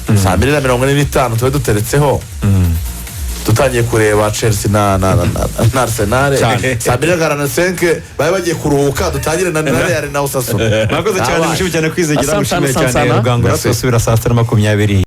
2:45 tube duteretseho, dutangiye kureba Chelsea na Arsenal. Cyane. 2:45 bari bagiye kuruhuka, dutangire na Real na Osasuna. Mwakoze cyane, mushimire cyane Kwizigira, Asante mushimire sana, cyane sana. Rugangura. Merci. Turasubira saa 6:20.